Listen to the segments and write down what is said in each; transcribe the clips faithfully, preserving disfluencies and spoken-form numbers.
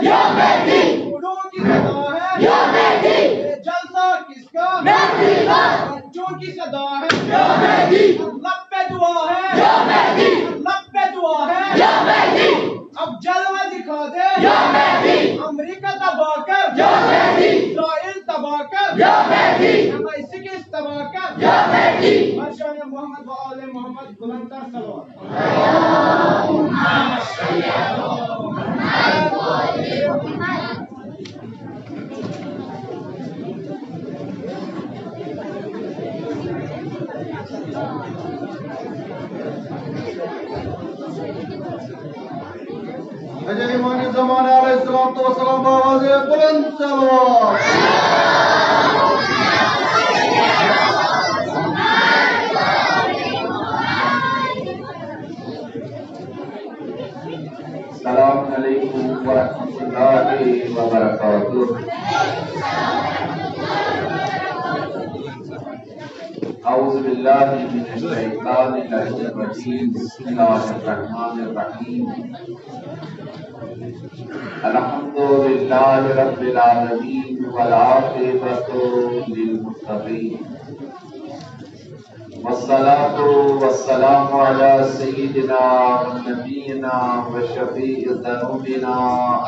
یا مہدی۔ بوڑھوں کی صدا ہے۔ یا مہدی۔ یہ جلسہ کس کا؟ مہدی کا۔ بچوں کی صدا ہے۔ یا مہدی۔ لب پہ دعا ہے۔ یا مہدی۔ لب پہ دعا ہے۔ یا مہدی۔ اب جلوہ دکھا دے۔ یا مہدی۔ امریکہ تباہ کر۔ یا مہدی۔ اسرائیل تباہ کر۔ یا مہدی۔ ایم آئی سکس تباہ کر۔ یا مہدی۔ بر شان محمد و آل محمد بلندتر صلوات۔ اجے امام زمان علیہ الصلوۃ والسلام بآواز بلند صلوات۔ السلام علیکم ورحمۃ اللہ وبرکاتہ۔ اعوذ باللہ من الشیطان الرجیم۔ بسم اللہ الرحمن الرحیم۔ الحمد للہ رب العالمین والعاقبۃ للمتقین۔ والصلاة والسلام على سيدنا ونبينا وشفيع ذنوبنا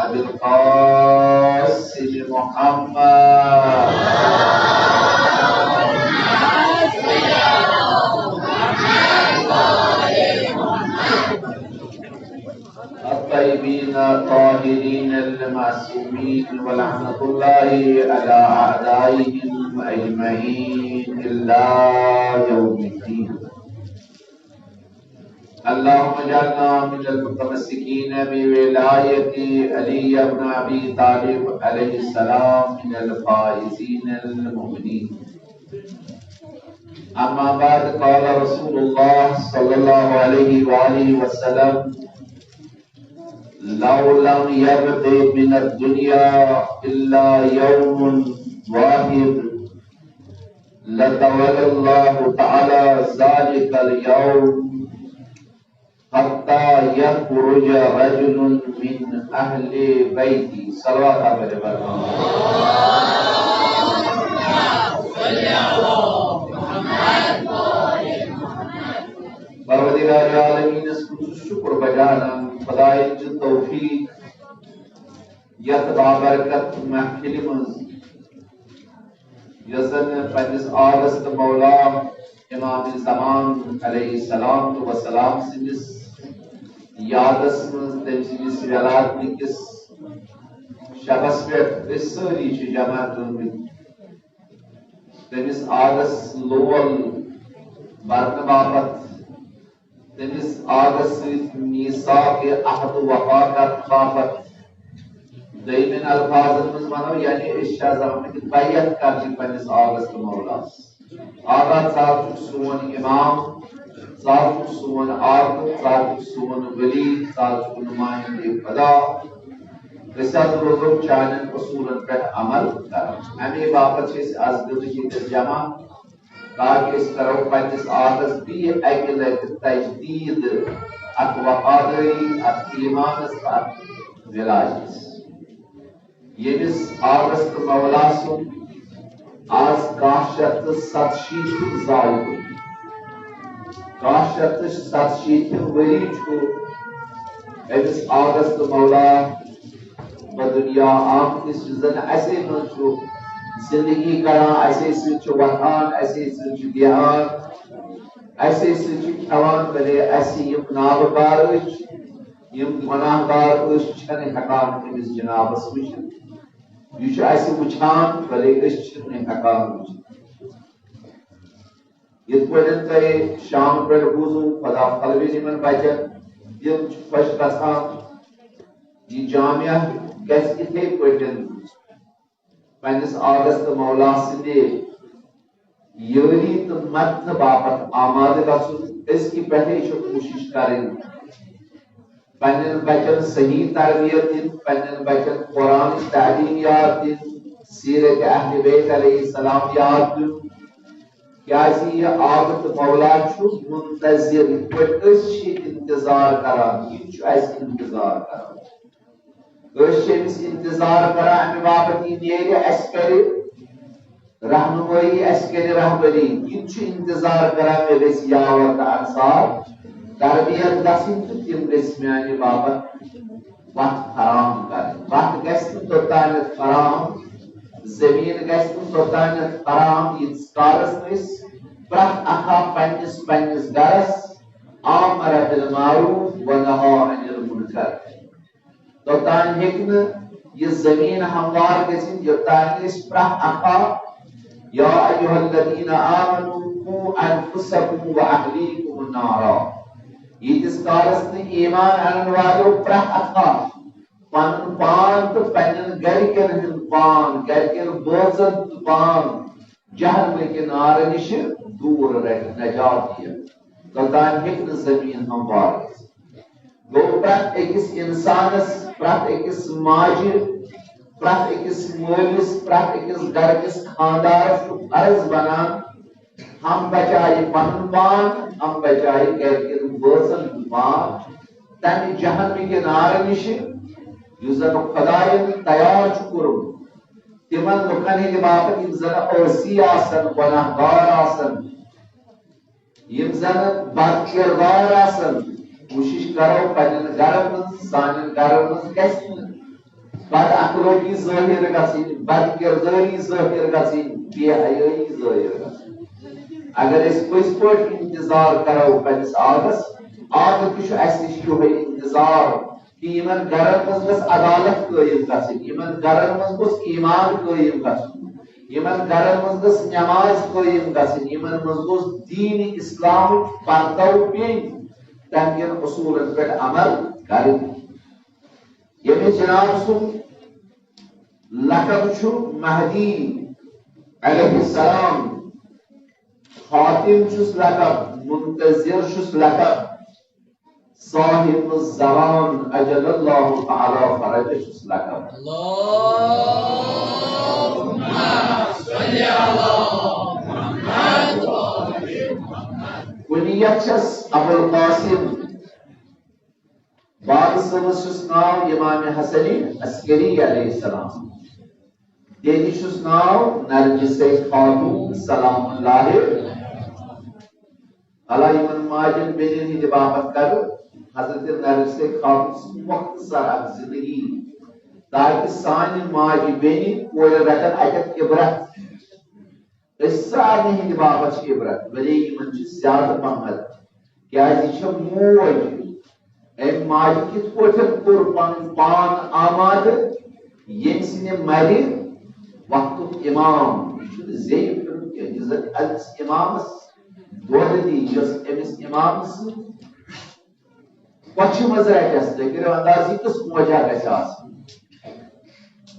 أبي القاسم محمد الطيبين الطاهرين المعصومين، ولعنة الله على أعدائهم أجمعين إلى يوم الدين. اللهم اجعلنا من المتمسكين بولاية علي بن أبي طالب عليه السلام من الفائزين المؤمنين. أما بعد، قال رسول الله صلى الله عليه وآله وسلم: لو لم يبق من الدنيا إلا يوم واحد لتولى الله تعالى ذلك اليوم حتى يخرج رجل من أهل بيتي. صلوات آپ پڑھیں۔ پروردگار عالمینس کُن چھُس شُکر بجانان، خدایَن چھُ توفیق یتھ بابرکت محفلہِ منٛز، یۄس زن پننِس آغس تہٕ مولا امام زمان علیہ الصلوۃ والسلام سٕنٛدِس یادس منٛز، تٔمۍ سٕنٛدِس ولادتہٕ کِس شبس پٮ۪ٹھ أسۍ سٲری چھِ جمع گٔمٕتۍ۔ تٔمِس آغس لول برنہٕ باپتھ، تٔمِس آغس سۭتۍ میثاق عہد وفا کرنہٕ باپتھ، دوٚیمٮ۪ن الفاظن منٛز ونو، یعنی أسۍ چھِ آز آمٕتۍ بیعت کرنہِ پننِس آغس تہٕ مولاہس۔ آغا، ژٕ حظ چھُکھ سون امام، ژٕ حظ چھُکھ سون عابد، ژٕ حظ چھُکھ سون ولی، ژٕ حظ چھُکھ نمایندِ خدا۔ أسۍ حظ روزو چانٮ۪ن اصوٗلن پٮ۪ٹھ عمل کران۔ اَمے باپتھ چھِ أسۍ از گٔمٕتۍ ییٚتٮ۪تھ جمع، تاکہِ أسۍ کرو پننِس آغس بیٚیہِ اکہِ لٹہِ تجدید اتھ وفادٲری، اتھ ایمانس تہٕ اتھ ولایتس۔ ییٚمِس آغس تہٕ مولا سُنٛد آز کاہ شیٚتھ تہٕ ستشیٖتھ زاے گوٚمُت۔ کاہ شیٚتھ تہٕ ستشیٖتھ ؤری چھُ أمِس آغس تہٕ مولا بدنیا آمتِس، یُس زن اسے منٛز چھُ زندگی کران، اسے سۭتۍ چھُ وۄتھان، اسے سۭتۍ چھُ بیہان، اسے سۭتۍ چھُ کھٮ۪وان، بلے اسہِ یِم نابہٕ بار أچھ، یِم گۄناہ گار أچھ چھنہٕ ہٮ۪کان أمِس جنابس وٕچھِتھ۔ یہِ چھُ اسہِ وٕچھان، بلے أسۍ چھِنہٕ ہٮ۪کان وٕچھِتھ۔ یِتھ پٲٹھۍ تۄہہِ شام پٮ۪ٹھ بوٗزوٕ، خدا پھلوِن یِمن بچن، دِل چھُ خۄش گژھان۔ یہِ جامعہ گژھِ یِتھے پٲٹھۍ پننِس آغس تہٕ مولا سٕنٛدِ یٲری تہٕ مدتہٕ باپتھ آمادٕ گژھُن۔ أزکہِ پٮ۪ٹھے چھِ کوٗشِش کرٕنۍ پننٮ۪ن بچن صحیح تربیت دِنۍ، پننٮ۪ن بچن قرآنٕچ تعلیٖم یاد دِنۍ، سیرت اہل بیت علیہ السلام یاد دیُن۔ کیازِ یہِ آغ تہٕ مولا چھُ منتظر، یِتھ پٲٹھۍ أسۍ چھِ انتظار کران، یہِ تہِ چھُ اسہِ انتظار کران۔ أسۍ چھِ أمِس انتظار کران، اَمہِ باپتھ یہِ نیرِ، اَسہِ کرِ رہنمٲیی، اَسہِ کرِ رہبری۔ یہِ تہِ چھُ انتظار کران، مےٚ گژھِ یاور تہٕ انصار تربیت گژھٕنۍ تہٕ تِم گژھِ میانہِ باپتھ وَتھ فراہم کرٕنۍ۔ وَتھ گژھِ نہٕ توٚتانٮ۪تھ فراہم، زٔمیٖن گژھِ نہٕ توٚتانٮ۪تھ فراہم، ییٖتِس کالَس نہٕ أسۍ پرٛٮ۪تھ اکھ اکھ پننِس پننِس گرس آمر بالمعروف و نہی عن المنکر۔ توٚتام ہیٚکہِ نہٕ یہِ زٔمیٖن ہموار گٔژھِتھ، یوٚتام نہٕ أسۍ پرٛٮ۪تھ اکھ اکھ یا ایھا الذین آمنوا قوا انفسکم و اہلیکم نارا۔ ییٖتِس کالَس نہٕ ایمان اَنَن والیو پرٛٮ۪تھ اکھ اکھ پنُن پان تہٕ پننٮ۪ن گرِکٮ۪ن ہُنٛد پان، گرِکٮ۪ن بٲژن ہُنٛد پان جہنمہٕ کہِ نارٕ نِش دوٗر رٹہِ، نجات دِیہِ، توٚتام ہیٚکہِ نہٕ زٔمیٖن ہموار گٔژھِتھ۔ گوٚو، پرٛٮ۪تھ أکِس اِنسانَس، پرٛٮ۪تھ أکِس ماجہِ، پرٛٮ۪تھ أکِس مٲلِس، پرٛٮ۪تھ أکِس گرٕ کِس خانٛدارَس چھُ فرض بنان، ہم بچایہِ پنُن پان، ہم بچایہِ گرِکٮ۪ن بٲژن ہُنٛد پان تَمہِ جہنمہٕ کہِ نارٕ نِش، یُس زَن خۄدایَن تیار چھُ کوٚرمُت تِمن لُکن ہٕنٛدِ باپتھ، یِم زَن عٲصی آسن، گۄناہ گار آسن، یِم زَن بد کردار آسن۔ کوٗشِش کرو پننٮ۪ن گرن منٛز، سانٮ۪ن گرن منٛز گژھِ نہٕ بد اخلٲقی ظٲہِر گژھٕنۍ، بد کردٲری ظٲہِر گژھٕنۍ، بے حیٲیی ظٲہِر گژھٕنۍ۔ اگر أسۍ پٔزۍ پٲٹھۍ انتظار کرو پننِس آغس، آغ تہِ چھُ اَسہِ نِش یِہوٚے انتظار کہِ یِمن گرن منٛز گٔژھ عدالت قٲیِم گژھٕنۍ، یِمن گرن منٛز گوٚژھ ایمان قٲیِم گژھُن، یِمن گرن منٛز گٔژھ نماز قٲیِم گژھٕنۍ، یِمن منٛز گوٚژھ دیٖن اسلامٕچ پردو پیٚنۍ، تَمہِ کٮ۪ن اصوٗلن پٮ۪ٹھ عمل کرٕنۍ۔ ییٚمِس جناب سُنٛد لقب چھُ مہدی علیہ السلام، خاتم چھُس لقب، منتظر چھُس لقب، صاحب الزمان عجل اللہ تعالی فرجہ چھُس لقب۔ اللہم صل علی محمد۔ کُنیت چھَس ابوالقاسم۔ بابہٕ صٲبَس چھُس ناو امام حسنِ عسکری علیہ السلام۔ بیٚنہِ چھُس ناو نرگسے خاتون سلام اللہ۔ اللہ یِمن ماجن بیٚنٮ۪ن ہٕنٛدِ باپتھ کرٕ حضرت نرگسے خاتون سٕنٛز مختصر اکھ زندگی، تاکہِ سانہِ ماجہِ بیٚنہِ کورِ رٹن اتٮ۪تھ عبرت۔ أسۍ سارنٕے ہٕنٛدِ باپتھ چھِ عبرت، ولی یِمن چھِ زیادٕ پہمتھ، کیازِ یہِ چھےٚ موج۔ أمۍ ماجہِ کِتھ پٲٹھۍ کوٚر پنُن پان آمادٕ، ییٚمہِ سٕنٛدِ مرِ وقتُک امام، یہِ چھُنہٕ زیٚیہِ پھِرُن کینٛہہ، یُس زن أمِس امامس دۄد دی، یۄس أمِس امام سٕنٛز کۄچھِ منٛز رٹٮ۪س۔ تُہۍ کٔرِو انداز، یہِ کِژھ موجا گژھِ آسٕنۍ۔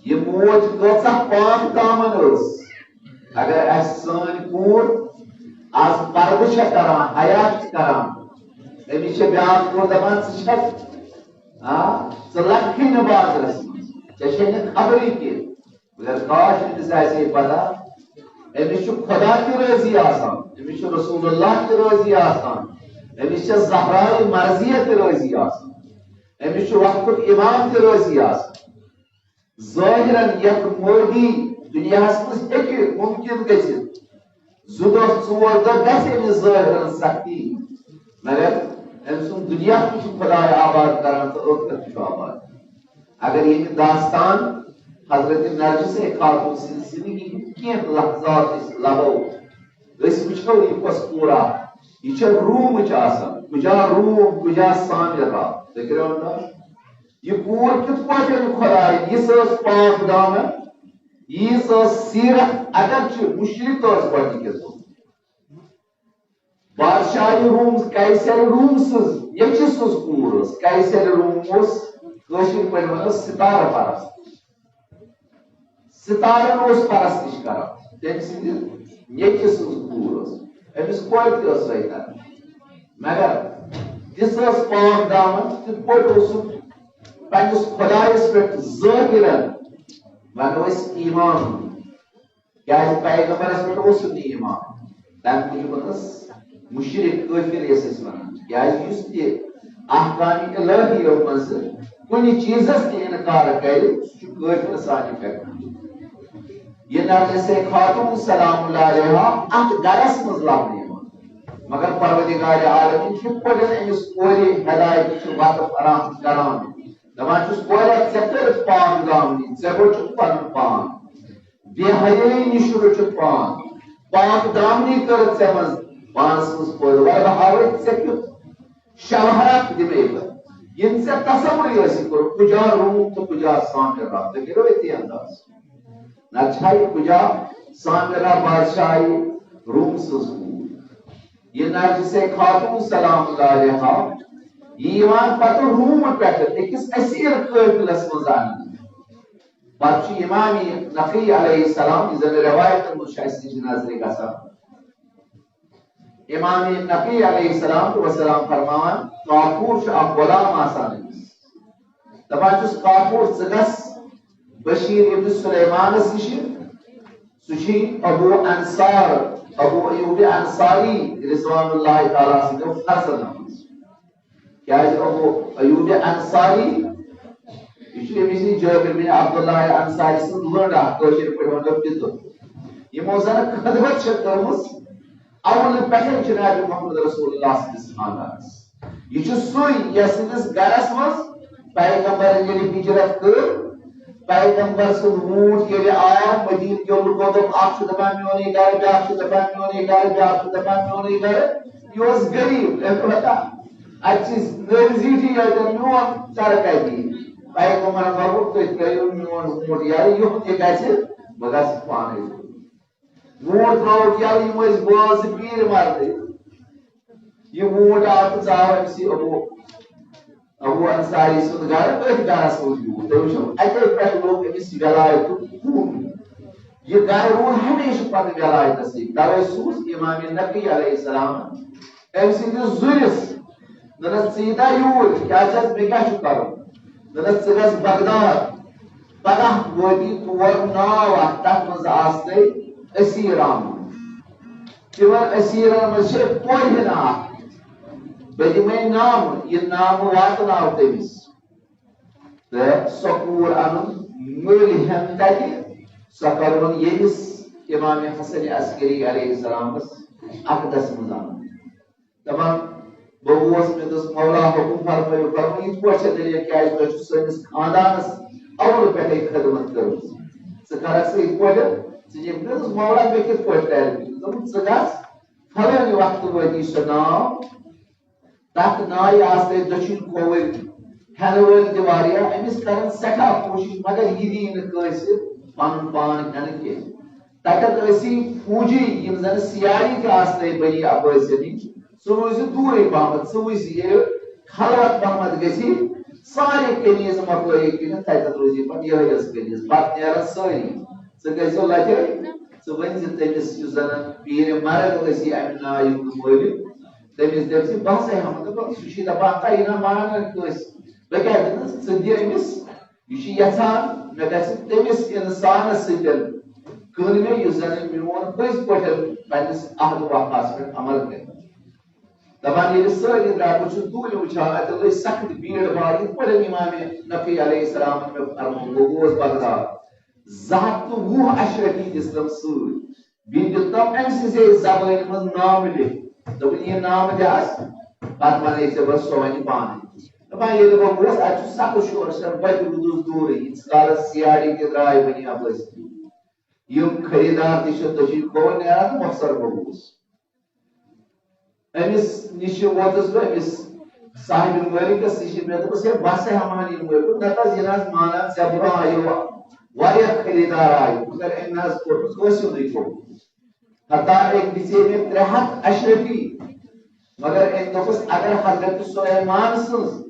یہِ موج کۭژاہ پاک دامن ٲس۔ اگر اسہِ سٲنۍ کوٗر از پردٕ چھےٚ کران، حیا چھِ کران، أمِس چھِ بیٛاکھ کوٗر دپان، "ژٕ چھکھ، آ، ژٕ لگکھٕے نہٕ بازرس منٛز، ژےٚ چھے نہٕ خبرٕے کینٛہہ۔" مگر کاش أمِس آسہِ ہے پتہ، أمِس چھُ خدا تہِ رٲضی آسان، أمِس چھُ رسول اللہ تہِ رٲضی آسان، أمِس چھےٚ زہرائے مرضیہ تہِ رٲضی آسان، أمِس چھُ وقتُک امام تہِ رٲضی آسان۔ ظٲہِرَن یَتھ مٲدی دُنیاہَس منٛز ہیٚکہِ مُمکِن گٔژھِتھ، زٕ دۄہ ژور دۄہ گژھِ أمِس ظٲہِرَن سختی، مگر أمۍ سُنٛد دُنیا تہِ چھُ خۄداے آباد کران تہٕ ٲخرت تہِ چھُ آباد کران۔ اگر ییٚمہِ داستان حضرت نرگسے خاتون سٕنٛز زندگی ہٕنٛدۍ کینٛہہ لحظات أسۍ لبو، أسۍ وٕچھو یہِ کۄس کوٗر اکھ، یہِ چھےٚ روٗمٕچ آسان، کُجا روٗم، کُجا سامرا۔ تُہۍ کٔرِو انداز، یہِ کوٗر کِتھ پٲٹھۍ أنۍ خۄدایَن؟ یِژھ ٲس پاک دامن، ییٖژ ٲس سیٖرت، اگرچہِ مُشرِک ٲس گۄڈٕنِکِس دۄہس۔ بادشاہی روٗم، قیصر روٗم سٕنٛز نیٚچِو سٕنٛز کوٗر ٲس۔ قیصر روٗم اوس کٲشِر پٲٹھۍ وَنو ستارٕ پرست۔ ستارن اوس پرستش کران۔ تٔمۍ سٕنٛدِ نیٚچِو سٕنٛز کوٗر ٲس۔ أمِس کورِ تہِ ٲس سۄے کران۔ مگر تِژھ ٲس پاک دامن، تِتھ پٲٹھۍ اوسُکھ پننِس خۄدایس پٮ۪ٹھ ظٲہِرن، وَنو أسۍ، ایمان۔ کیازِ پیغمبرس پٮ۪ٹھ اوس نہٕ ایمان۔ تَمہِ موٗجوٗب ٲس مُشرِک، کٲفِر ٲسۍ أسۍ وَنان۔ کیازِ یُس تہِ احکام الہیو منٛز کُنہِ چیٖزس تہِ انکار کرِ، سُہ چھُ کٲفر سانہِ فکرِ۔ یہِ نرگسے خاتون سلام اللہ علیہا اتھ گرس منٛز لبنہٕ یِوان، مگر پروردگار عالمین چھُ کۄلٮ۪ن أمِس کورِ ہدایتٕچ وتھ فراہم کران، دپان چھُس، کورِ، ژےٚ کٔرٕتھ پاک دامنی، ژےٚ رٔچھُتھ پنُن پان، بے حیٲیی نِش رٔچھُتھ پان، پاک دامنی کٔرٕتھ ژےٚ منٛز پانس منٛز پٲدٕ، وَلہٕ بہٕ ہاوے ژےٚ کیُتھ شوہرت دِمے بہٕ، یِم ژےٚ تصورٕے ٲسی کوٚرمُت، کُجا روم تہٕ کُجا سامرا، تُہۍ کٔرِو أتی انداز۔ نتہٕ چھا یہِ کُجا سامرا بادشاہی روم سٕنٛز کوٗر؟ یہِ نرگسے خاتون سلام اللہ علیہا، یہِ یِوان پتہٕ روم پٮ۪ٹھٕ أکِس اسیر قٲفلس منٛز اننہٕ۔ پتہٕ چھُ امام نقی علیہ السلام، یہِ زن روایتن منٛز چھُ اسہِ نِش نظرِ گژھان، امام نقی علیہ السلام تہٕ وسلام فرماوان، کافور چھُ اکھ غلام آسان أمِس۔ دپان چھُس، کافور، ژٕ گژھ بشیر ابن سلیمانس نِش، سُہ چھُ ابو انصار، ابو ایوب انصاری رضوان اللہ تعالیٰ سٕنٛدیو فرزند منٛز۔ کیازِ ابو ایوب انصاری، یہِ چھُ أمِس نِش جابر بن عبداللہ انصاری سٕنٛز لٔنٛڈ اکھ، کٲشِر پٲٹھۍ ونو پِتُر۔ یِمو زن خدمت چھےٚ کٔرمٕژ اولہٕ پٮ۪ٹھے جناب محمد رسول اللہ سٕنٛدِس خاندانس۔ یہِ چھُ سُے، یَس سٕنٛدِس گرس منٛز پیغمبرن ییٚلہِ ہجرت کٔر، پیغمبر سُنٛد ووٗٹھ ییٚلہِ آو، مدیٖنہٕ کیو لُکو دوٚپ، اکھ چھُ دپان میونُے گرٕ، بیٛاکھ چھُ دپان میونُے گرٕ، بیٛاکھ چھُ دپان میونُے گرٕ۔ یہِ اوس غریٖب، تۄہہِ چھُو پتہ، اتہِ چھِ نٔرۍ زیٖٹھی یٲتۍ، میون گرٕ کتہِ یی؟ پیغمبرن دوٚپُکھ، تُہۍ ترٲیِو میون ووٗٹھ یلہٕ، یُہُنٛد یہِ گژھِ، بہٕ گژھٕ پانے۔ ووٗٹھ ترٛووُکھ یلہٕ، یِم ٲسۍ بٲژ پیٖرِ مردٕے۔ یہِ ووٗٹھ آو تہٕ ژاو أمۍ سٕے ابو، ابو انصاری سُنٛد گرٕ، أتھۍ گرس منٛز بیوٗٹھ۔ تُہۍ وٕچھِو، اَتے پٮ۪ٹھ لوٚگ أمِس ولایتُک خوٗن۔ یہِ گرٕ روٗد ہمیشہٕ پتہٕ ولایتس سۭتۍ۔ توے سوٗز امام نقی علیہ السلام أمۍ سٕنٛدِس زُرِس، دوٚپنس، ژٕ یہِ تا یوٗرۍ، کیٛاہ چھَس، مےٚ کیٛاہ چھُ کرُن؟ دوٚپنس، ژٕ گژھ بغداد، پگاہ وٲتی تور ناو اکھ، تتھ منٛز آسنے اسیٖر آمُت۔ تِمن اسیٖرن منٛز چھِ کورِ ہنا اکھ۔ بہٕ دِمے نامہٕ، یہِ نامہٕ واتناو تٔمِس۔ تہٕ سۄ کوٗر انُن مٔلۍ ہٮ۪ن تتہِ، سۄ کرون ییٚمِس امام حسن عسکری علیہ السلامس عقدس منٛز انُن۔ دپان، بہٕ گوس، مےٚ دوٚپُس، مولا حُکُم فرمٲیِو، فرمٲیِو، یِتھ پٲٹھۍ چھےٚ دٔلیٖل، کیٛازِ تۄہہِ چھُو سٲنِس خاندانس اولہٕ پٮ۪ٹھَے خدمت کٔرمٕژ۔ ژٕ کَرَکھ سا یِتھ پٲٹھۍ؟ ژٕ نِکھ؟ مےٚ دوٚپُس، مولا، مےٚ کِتھ پٲٹھۍ تَرِ؟ دوٚپُن، ژٕ گژھ، فلٲنہِ وقتہٕ وٲتی سُہ ناو، تَتھ نایہِ آسہٕ تَتہِ دٔچھِنۍ کھووٕرۍ ہٮ۪نہٕ وٲلۍ تہِ واریاہ، أمِس کَرَن سٮ۪ٹھاہ کوٗشِش، مگر یہِ دِیہِ نہٕ کٲنٛسہِ پَنُن پان ہٮ۪نہٕ کینٛہہ۔ تَتٮ۪تھ ٲسی فوجی، یِم زَن سیارِ تہِ آسہٕ تَتہِ بنی عبٲسیَن ہِنٛدۍ، ژٕ روٗزِ دوٗرٕے پَہمَتھ، ژٕ وٕچھ زِ ییٚلہِ خلوت پَہمَتھ گژھِ، سارے کنیز مۄکلٲیِتھ کٔرِتھ، تَتٮ۪تھ روزِ پَتہٕ یِہوٚے یٲژ کنیز، پَتہٕ نیرَن سٲری۔ ژٕ گژھِ لَتہِ، ژٕ ؤنۍ زِ تٔمِس، یُس زَن پیٖرِ مرگ ٲسی اَمہِ نایہِ ہُنٛد مٲلِک، تٔمِس دَپہِ زِ، بہٕ ہسا ہٮ۪مہٕ نہٕ، بہٕ، سُہ چھُے دَپان، ہتا یہِ نہ مانان کٲنٛسہِ، بہٕ کیٛاہ دِمس، ژٕ دِ أمِس۔ یہِ چھُ یژھان مےٚ گژھِ تٔمِس اِنسانَس سۭتۍ کٕن مےٚ، یُس زَن میون پٔزۍ پٲٹھۍ پننِس عہد و وفاہَس پٮ۪ٹھ عمل کرِ۔ دَپان، ییٚلہِ سٲری درٛاے، بہٕ چھُس دوٗرِ وٕچھان، اَتہِ لٔج سخت بیٖڑ باڑ، یِتھ پٲٹھۍ اِمام نقی علیہ السلامَن مےٚ فرموو، بہٕ گوس بغداد، زٕ ہَتھ تہٕ وُہ اشرفی دِژ تٔمۍ سۭتۍ۔ بیٚیہِ دیُت تٔمۍ أمۍ سٕنٛزے زبٲنۍ منٛز نامہٕ لیکھِتھ۔ دوٚپُن، "یہِ نامہٕ دِ اَس، پَتہٕ وَنے ژےٚ بہٕ، سۄ وَنہِ پانَے۔" دَپان، ییٚلہِ بہٕ گوس، اَتہِ چھُ سخت شور، چھُنہ، بہٕ تہِ روٗدُس دوٗرٕے، ییٖتِس کالَس سیارِ تہِ درٛاے وۄنۍ اَپٲرۍ۔ یِم خریٖدار تہِ چھِ دٔچھِنۍ کھووُر نیران تہٕ مۄخصر بہٕ گوس۔ أمِس نِش ووتُس بہٕ، أمِس صاحبِ مٲلِکَس نِش، مےٚ دوٚپُس، "ہے، بہٕ ہسا ہٮ۪مہٕ ہن یہِ مٲلِک۔" نہ تہٕ حظ، یہِ نہ حظ مانان، ژےٚ برونٛہہ آیو واریاہ خریٖدار آیہِ، مگر أمۍ نہ حظ کوٚر نہٕ کٲنٛسہِ ہُنٛدُے قبوٗل۔ حتیٰ أمۍ دِژے مےٚ ترٛےٚ ہَتھ اشرفی، مگر أمۍ دوٚپُس، اگر حضرت سلیمان سٕنٛز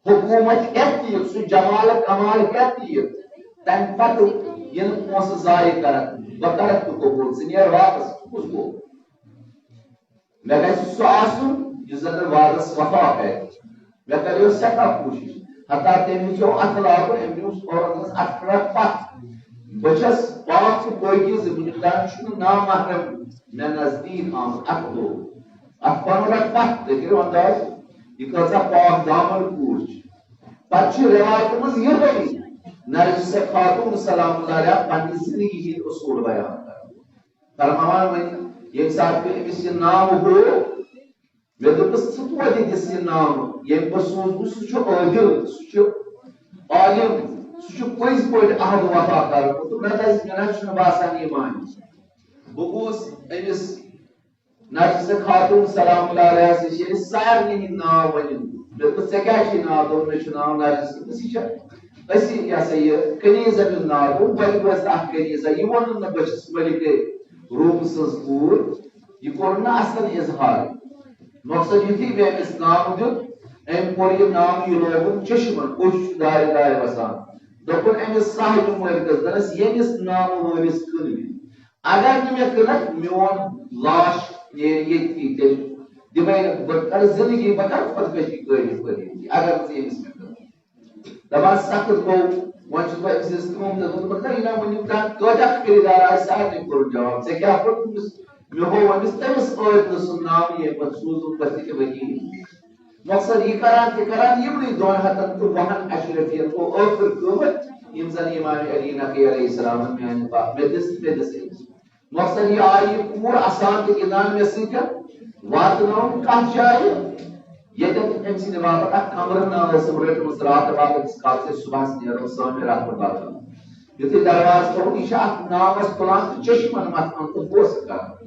حکوٗمت ہٮ۪تھ تہِ یِتھ، سُہ جمال کمال ہٮ۪تھ تہِ یِتھ، تَمہِ پتہٕ یِنہٕ پونٛسہٕ ضایع کرکھ، بہٕ کرکھ نہٕ قبوٗل، ژٕ نیر واپس، ژٕ کُس گوٚو؟ مےٚ گژھِ سُہ آسُن، یُس زن نہٕ وعدس وفا کرِ۔ مےٚ کریو سٮ۪ٹھاہ کوٗشِش، حتیٰ تٔمۍ ہیٚژیو اَتھٕ لاگُن، أمۍ نیوٗ عورتس اَتھٕ پٮ۪ٹھ پتھ۔ بہٕ چھَس پاک تہٕ پٲکیٖزٕ، وُنیُک تام چھُنہٕ نامحرم مےٚ نزدیٖک آمُت۔ اَتھٕ لوگ، اَتھ پَنُن رَٹھ پتھ، تُہۍ کٔرِو انداز۔ یہِ کۭژاہ پاک دامن کوٗر چھِ۔ پتہٕ چھِ رٮ۪وایتہِ منٛز یہِ بیٚیہِ نرجسہ خاتون سلام اللہ علیہا پننہِ زندگی ہٕنٛدۍ اصوٗل بیان کران۔ فرماوان وۄنۍ ییٚمہِ ساتہٕ مےٚ أمِس یہِ ناو ہوو، مےٚ دوٚپُس، "ژٕ توتہِ دِس یہِ ناو، ییٚمۍ بہٕ سوٗزمُت، سُہ چھُ عٲدِل، سُہ چھُ عالِم، سُہ چھُ پٔزۍ پٲٹھۍ عہد وفا کران۔" تہٕ مےٚ دَزِ، مےٚ نہ چھُنہٕ باسان یہِ مانہِ۔ بہٕ گوس أمِس نرجسہ خاتون سلام اللہ علیہا سٕنٛدِ ییٚلہِ سارنٕے ہٕنٛدۍ ناو ؤنِم، مےٚ دوٚپُس، "ژےٚ کیٛاہ چھُے ناو؟" دوٚپُن، "مےٚ چھُ ناو نرجس۔" دوٚپُس، "یہِ چھا أسی، یہِ ہسا یہِ کنیزہ ہُنٛد ناو؟" دوٚپُن، "بَڑِ بٲژ اکھ کنیزہ، یہِ ووٚنُن نہٕ بہٕ چھَس ملکہ روم سٕنٛز کوٗر۔" یہِ کوٚر نہٕ اصل اظہار۔ مقصد یُتھُے مےٚ أمِس ناو دیُت، أمۍ کوٚر یہِ ناو، یہِ لوگُن چشمن، اوٚش چھُ دارِ دارِ وسان۔ دوٚپُن أمِس صاحبِ مٲلکس، دوٚپنس، "ییٚمِس ناوٕ وٲرِس کٕن مےٚ، اگر نہٕ مےٚ کٕنکھ، میون لاش نیرِ ییٚتھی تیٚلہِ۔ دِمے نہٕ، بہٕ کرٕ زندگی، بہٕ کرٕ خودکشی، قٲبل قٲبل، اگر نہٕ ژٕ ییٚمِس مےٚ کٕنکھ۔" دپان سخت گوٚو، وۄنۍ چھُس بہٕ أمۍ سٕنٛز کٲم تہِ دوٚپمُت، نہ، یہِ نہ ؤنِو کانٛہہ، کۭتیٛاہ خریٖدار آے، سارنٕے کوٚرُن جواب، "ژےٚ کیٛاہ کوٚرُتھ أمِس؟" مےٚ گوٚو أمِس تٔمِس عٲدلہٕ سُنٛد ناو، ییٚمۍ پتہٕ سوٗزُن پتہٕ تہِ ؤنی۔ مقصد یہِ کران تہِ کران یِمنٕے دۄن ہتن تہٕ وُہن اشرفین گوٚو ٲخٕر قۭمت، یِم زن امام علی نقی علیہ السلامن میانہِ باپ مےٚ دِژ تہٕ مےٚ دِژ أمِس۔ مقصد یہِ آیہِ یہِ کوٗر اسان تہٕ گِنٛدان مےٚ سۭتۍ، واتنٲوٕم کتھ جایہِ، ییٚتٮ۪تھ أمۍ سٕنٛدِ باپتھ اکھ کمرٕ ناو ٲسٕم رٔٹمٕژ، راتہٕ باپتھ ییٖتِس کالس أسۍ صبحس نیرو سٲمہِ راتہٕ باپتھ۔ یُتھُے دروازٕ کھوٚل، یہِ چھُ اکھ ناوس تُلان تہٕ چشمن متھان تہٕ بوسہٕ کران۔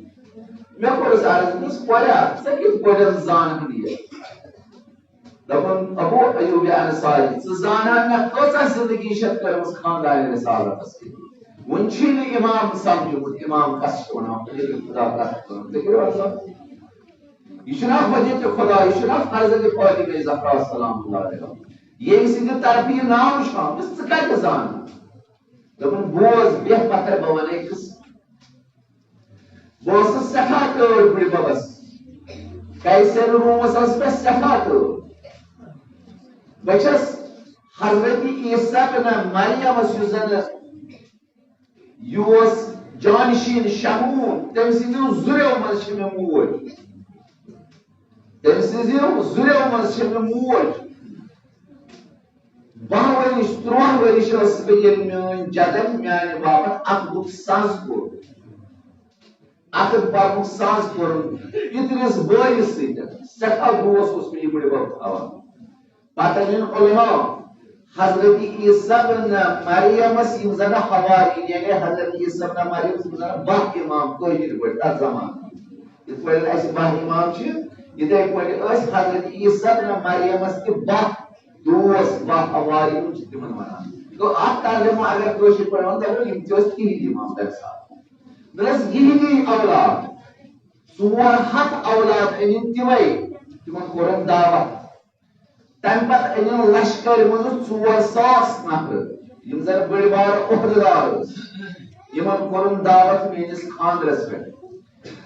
مےٚ کوٚرُس عرض، دوٚپمَس، "کوریا، ژےٚ کِتھ پٲٹھۍ زانہٕ یہِ؟" دوٚپُن، "ابو ایوب انصاری، ژٕ زانان مےٚ کۭژاہ زندگی چھَتھ کٔرمٕژ خاندان رسالتس کِتھ؟ وُنہِ چھُے نہٕ امام سمجھمُت، امام کس چھِ ونان، خدا کس چھِ ونان، ژےٚ کیٛاہ وَنان؟ یہِ چھُنہ حجت خدا، یہِ چھُنہ حضرت فاطمہ زہرا سلام اللہ علیہا، ییٚمہِ سٕنٛدِ طرفہٕ یہِ ناو چھُ آمُت، ژٕ کتہِ زانان؟" دوٚپُن، "بوز، بیٚہہ پتھر، بہٕ وَنَے قصہٕ۔ بہٕ اوسُس سٮ۪ٹھاہ ٹٲٹھ بٕڈِ بَبَس۔ قیصر رومَس ٲس مےٚ سٮ۪ٹھاہ ٹٲٹھ۔ بہٕ چھَس حضرت عیسیٰ بن مریمَس، یُس زَن یہِ اوس جانشین شمعون، تٔمۍ سٕنٛدیو زُریو منٛز چھِ مےٚ موج۔ تٔمۍ سٕنٛزیو زُریو منٛز چھِ مےٚ موج۔" باہ ؤرِش، تُرٛواہ ؤرِش ٲسٕس بہٕ، ییٚلہِ میٲنۍ جدن میانہِ باپتھ عقدُک ساز کوٚر۔ عقد پرنُک ساز کوٚرُن پِترِس بٲیِس سۭتۍ۔ سٮ۪ٹھاہ دوس اوس مےٚ یہِ بٕڈِ بب تھاوان۔ پتہٕ أنِن علماء حضرت عیسیٰ بن مریمس، یِم زن حواری، یعنی حضرت عیسیٰ بن مریم، یِم زن باہ امام کٲشِر پٲٹھۍ تتھ زمانہٕ۔ یِتھ پٲٹھۍ اسہِ باہ امام چھِ، یِتھے پٲٹھۍ ٲسۍ حضرت عیسیٰ بن مریمس تہِ باہ دوس، باہ حواری چھِ تِمن ونان۔ گوٚو اکھ ترجمہٕ اگر کٲشِر پٲٹھۍ ونو، دپو یِم تہِ ٲسۍ تِہِنٛدۍ امام تمہِ ساتہٕ۔ دوٚپنس، یِہِنٛدی اولاد، ژور ہتھ اولاد أنِن تِمے، تِمن کوٚرُن دعوت۔ تمہِ پتہٕ أنِن لشکرِ منٛز ژور ساس نفر، یِم زن بٔڑۍ بارٕ عہدٕدار ٲسۍ۔ یِمن کوٚرُن دعوت میٲنِس خانٛدرس پٮ۪ٹھ۔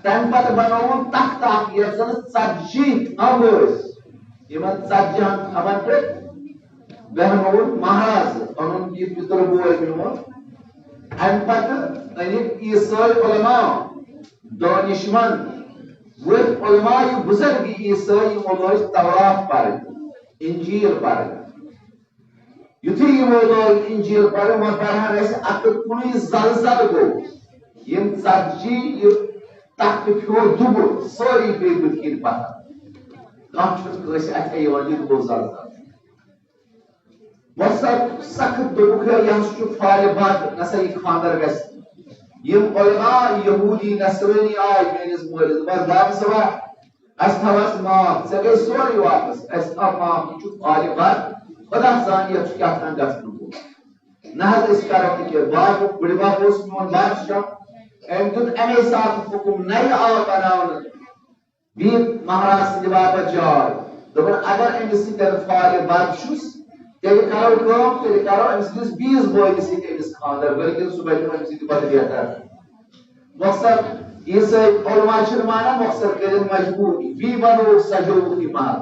تمہِ پتہٕ بنووُن تختہٕ اکھ، یتھ زن ژتجی تھمب ٲسۍ۔ یِمن ژتجی ہن تھمبن پٮ۪ٹھ بیہنووُن مہراز، پنُن یہِ پِتُر بوے میون۔ امہِ پتہٕ أنِکھ عیسٲے علماء، دٲنِشمند، ؤتھۍ علماء، یہِ بُزرگ عیسٲے، یِمو لٲج تورات پرٕنۍ، انجیل پرٕنۍ۔ یُتھُے یِمو لٲج انجیل پرٕنۍ، وۄنۍ پرہن أسۍ اَکھ ہَتھ کُنُے، زلزلہٕ گوٚو۔ یِم ژتجی، یہِ تختہٕ پھیوٗر دُبُر، سٲری گٔے بٕتھِ کِنۍ پتھر۔ کانٛہہ چھُنہٕ کٲنٛسہِ اَتھِ یِوان، یُتھ گوٚو زلزلہٕ۔ وۄنۍ سا سخت دوٚپُکھ، ہے، یہِ ہسا چھُ فالہِ بد، نہ سا یہِ خانٛدر گژھِ۔ یِم علماء یہوٗدی نصرٲنی آے میٲنِس مٲلِس، دوٚپُس، "باب صٲبا، اَسہِ تھاو اَسہِ معاف، ژےٚ گٔے سورُے واپس، اَسہِ تھاو معاف، یہِ چھُ فالہِ بد، خدا زانہِ یَتھ چھُ کیٛاہ تام گژھُن گوٚمُت۔ نہ حظ أسۍ کرو نہٕ کینٛہہ۔" باب، بٕڈِ بب اوس میون بادشاہ، أمۍ دیُت اَمے ساتہٕ حُکُم، نَیہِ آو بناونہٕ۔ بیٚیہِ مہراز سٕنٛدِ باپتھ جاے۔ دوٚپُن، اگر أمِس سۭتۍ فالہِ بد چھُس، تیٚلہِ کرو کٲم، تیٚلہِ کرو أمۍ سٕنٛدِس بیٚیِس بٲیِس سۭتۍ أمِس خانٛدر، بلکہِ سُہ بنہِ أمۍ سٕنٛدِ کھۄتہٕ بہتر۔ مۄخصر، عیسٲے علماء چھِنہٕ مانان، مۄخصر کٔرِن مجبوٗری، بیٚیہِ بنووُکھ، سجووُکھ یہِ محل۔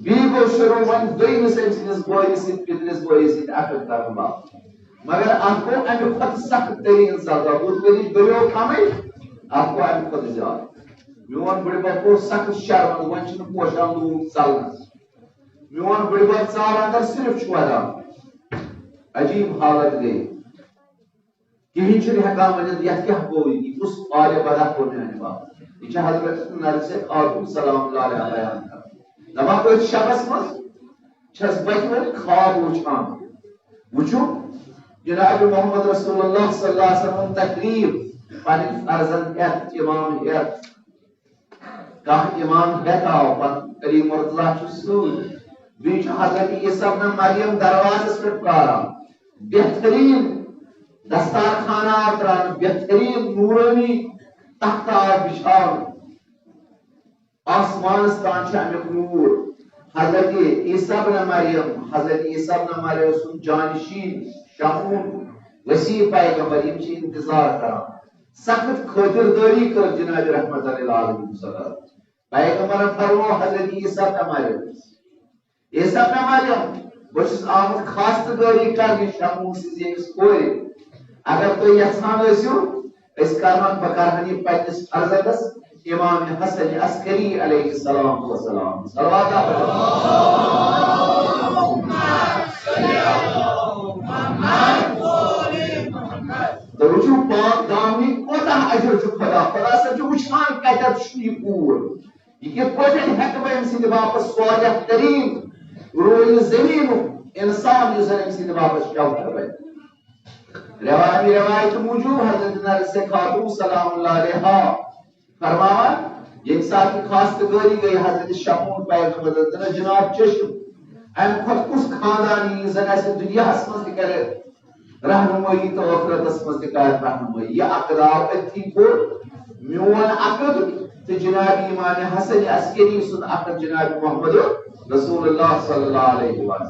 بیٚیہِ گوٚو شروٗع وۄنۍ دوٚیمِس أمۍ سٕنٛدِس بٲیِس سۭتۍ، پِترِس بٲیِس سۭتۍ عقد کرنہٕ باپتھ۔ مگر اَتھ گوٚو اَمہِ کھۄتہٕ سخت تٔریٖن سزا، بُتھ کٔنِچ گٔیو کمٕے، اَتھ گوٚو اَمہِ کھۄتہٕ زیادٕ۔ میون بٕڈِبب اوس سخت شرمند، وۄنۍ چھُنہٕ پوشان لوٗکھ ژلنس۔ میون بٕڈِبب ژاو اندر، صرف چھُ ودان۔ عجیب حالت گٔے۔ کِہیٖنۍ چھُنہٕ ہٮ۪کان ؤنِتھ، یَتھ کیٛاہ گوٚو، یہِ کُس آرِ بدہ کوٚر میٛانہِ باپتھ؟ یہِ چھِ حضرت نرسِ خاتون سلام اللہ علیہا بیان کران۔ دَپان، أتھۍ شبس منٛز چھَس بہٕ تہِ وۄنۍ خواب وٕچھان۔ وٕچھِو، جناب محمد رسول اللہ صلی اللہ علیہ وسلم تقریب پنٕنۍ فرزند ہٮ۪تھ، امام ہٮ۪تھ، کانٛہہ امام ہٮ۪تھ آو، پتہٕ علی مرتضیٰ چھُ سۭتۍ۔ بیٚیہِ چھُ حضرت عیسیٰ ابن مریم دروازس پٮ۪ٹھ پراران۔ بہتریٖن دستارخانہ آو ترٛاونہٕ، بہتریٖن نوٗرٲنی تختہٕ آو بِچھاونہٕ۔ آسمانس تام چھُ امیُک نوٗر۔ حضرت عیسیٰ ابن مریم، حضرت عیسیٰ ابن مریم سُنٛد جانشین شمعون وسیع پیغمبر، یِم چھِ انتظار کران۔ سخت خٲطردٲری کٔر جناب رحمت للعالمین صلی اللہ علیہ وسلم۔ پیغمبرن فرموو حضرت عیسیٰ ابن مریم، عیسیٰ ابن مریم، بہٕ چھُس آمُت خاستگٲری کرنہِ شمعون سٕنٛزِ أمِس کورِ۔ اگر تُہۍ یژھان ٲسِو، أسۍ کرہون، بہٕ کرہن یہِ پننِس فرزندس امام حسن عسکری علیہ السلام والسلام۔ صلوات۔ تُہۍ وٕچھِو پاک دامنی کوتاہ اجر چھُ خدا۔ خدا صٲب چھُ وٕچھان کتٮ۪تھ چھُ یہِ کوٗر۔ یہِ کِتھ پٲٹھۍ ہٮ۪کہٕ بہٕ أمۍ سٕنٛدِ باپتھ صالح تریٖن رویہِ زٔمیٖنُک اِنسان، یُس زَن أمۍ سٕنٛدِ باپتھ شفاعت بَنہِ؟ روامی روایت موجود حضرت نرسِ خاتون سلام اللہ علیہا فرماوان، ییٚمہِ ساتہٕ یہِ خاستگٲری گٔے حضرت شمعون پیغمبرس، دِنس جناب چشم، اَمہِ کھۄتہٕ کُس خاندان یی زَن اَسہِ دُنیاہَس منٛز تہِ کَرِ رہنمٲیی تہٕ ٲخرتس منٛز تہِ کرِ رہنمٲیی۔ یہِ عقد آو أتھی کوٚر میون عقد تہٕ جناب امام حسن عسکری سُنٛد عقد جناب محمد رسول اللہ صلی اللہ علیہ وسلم۔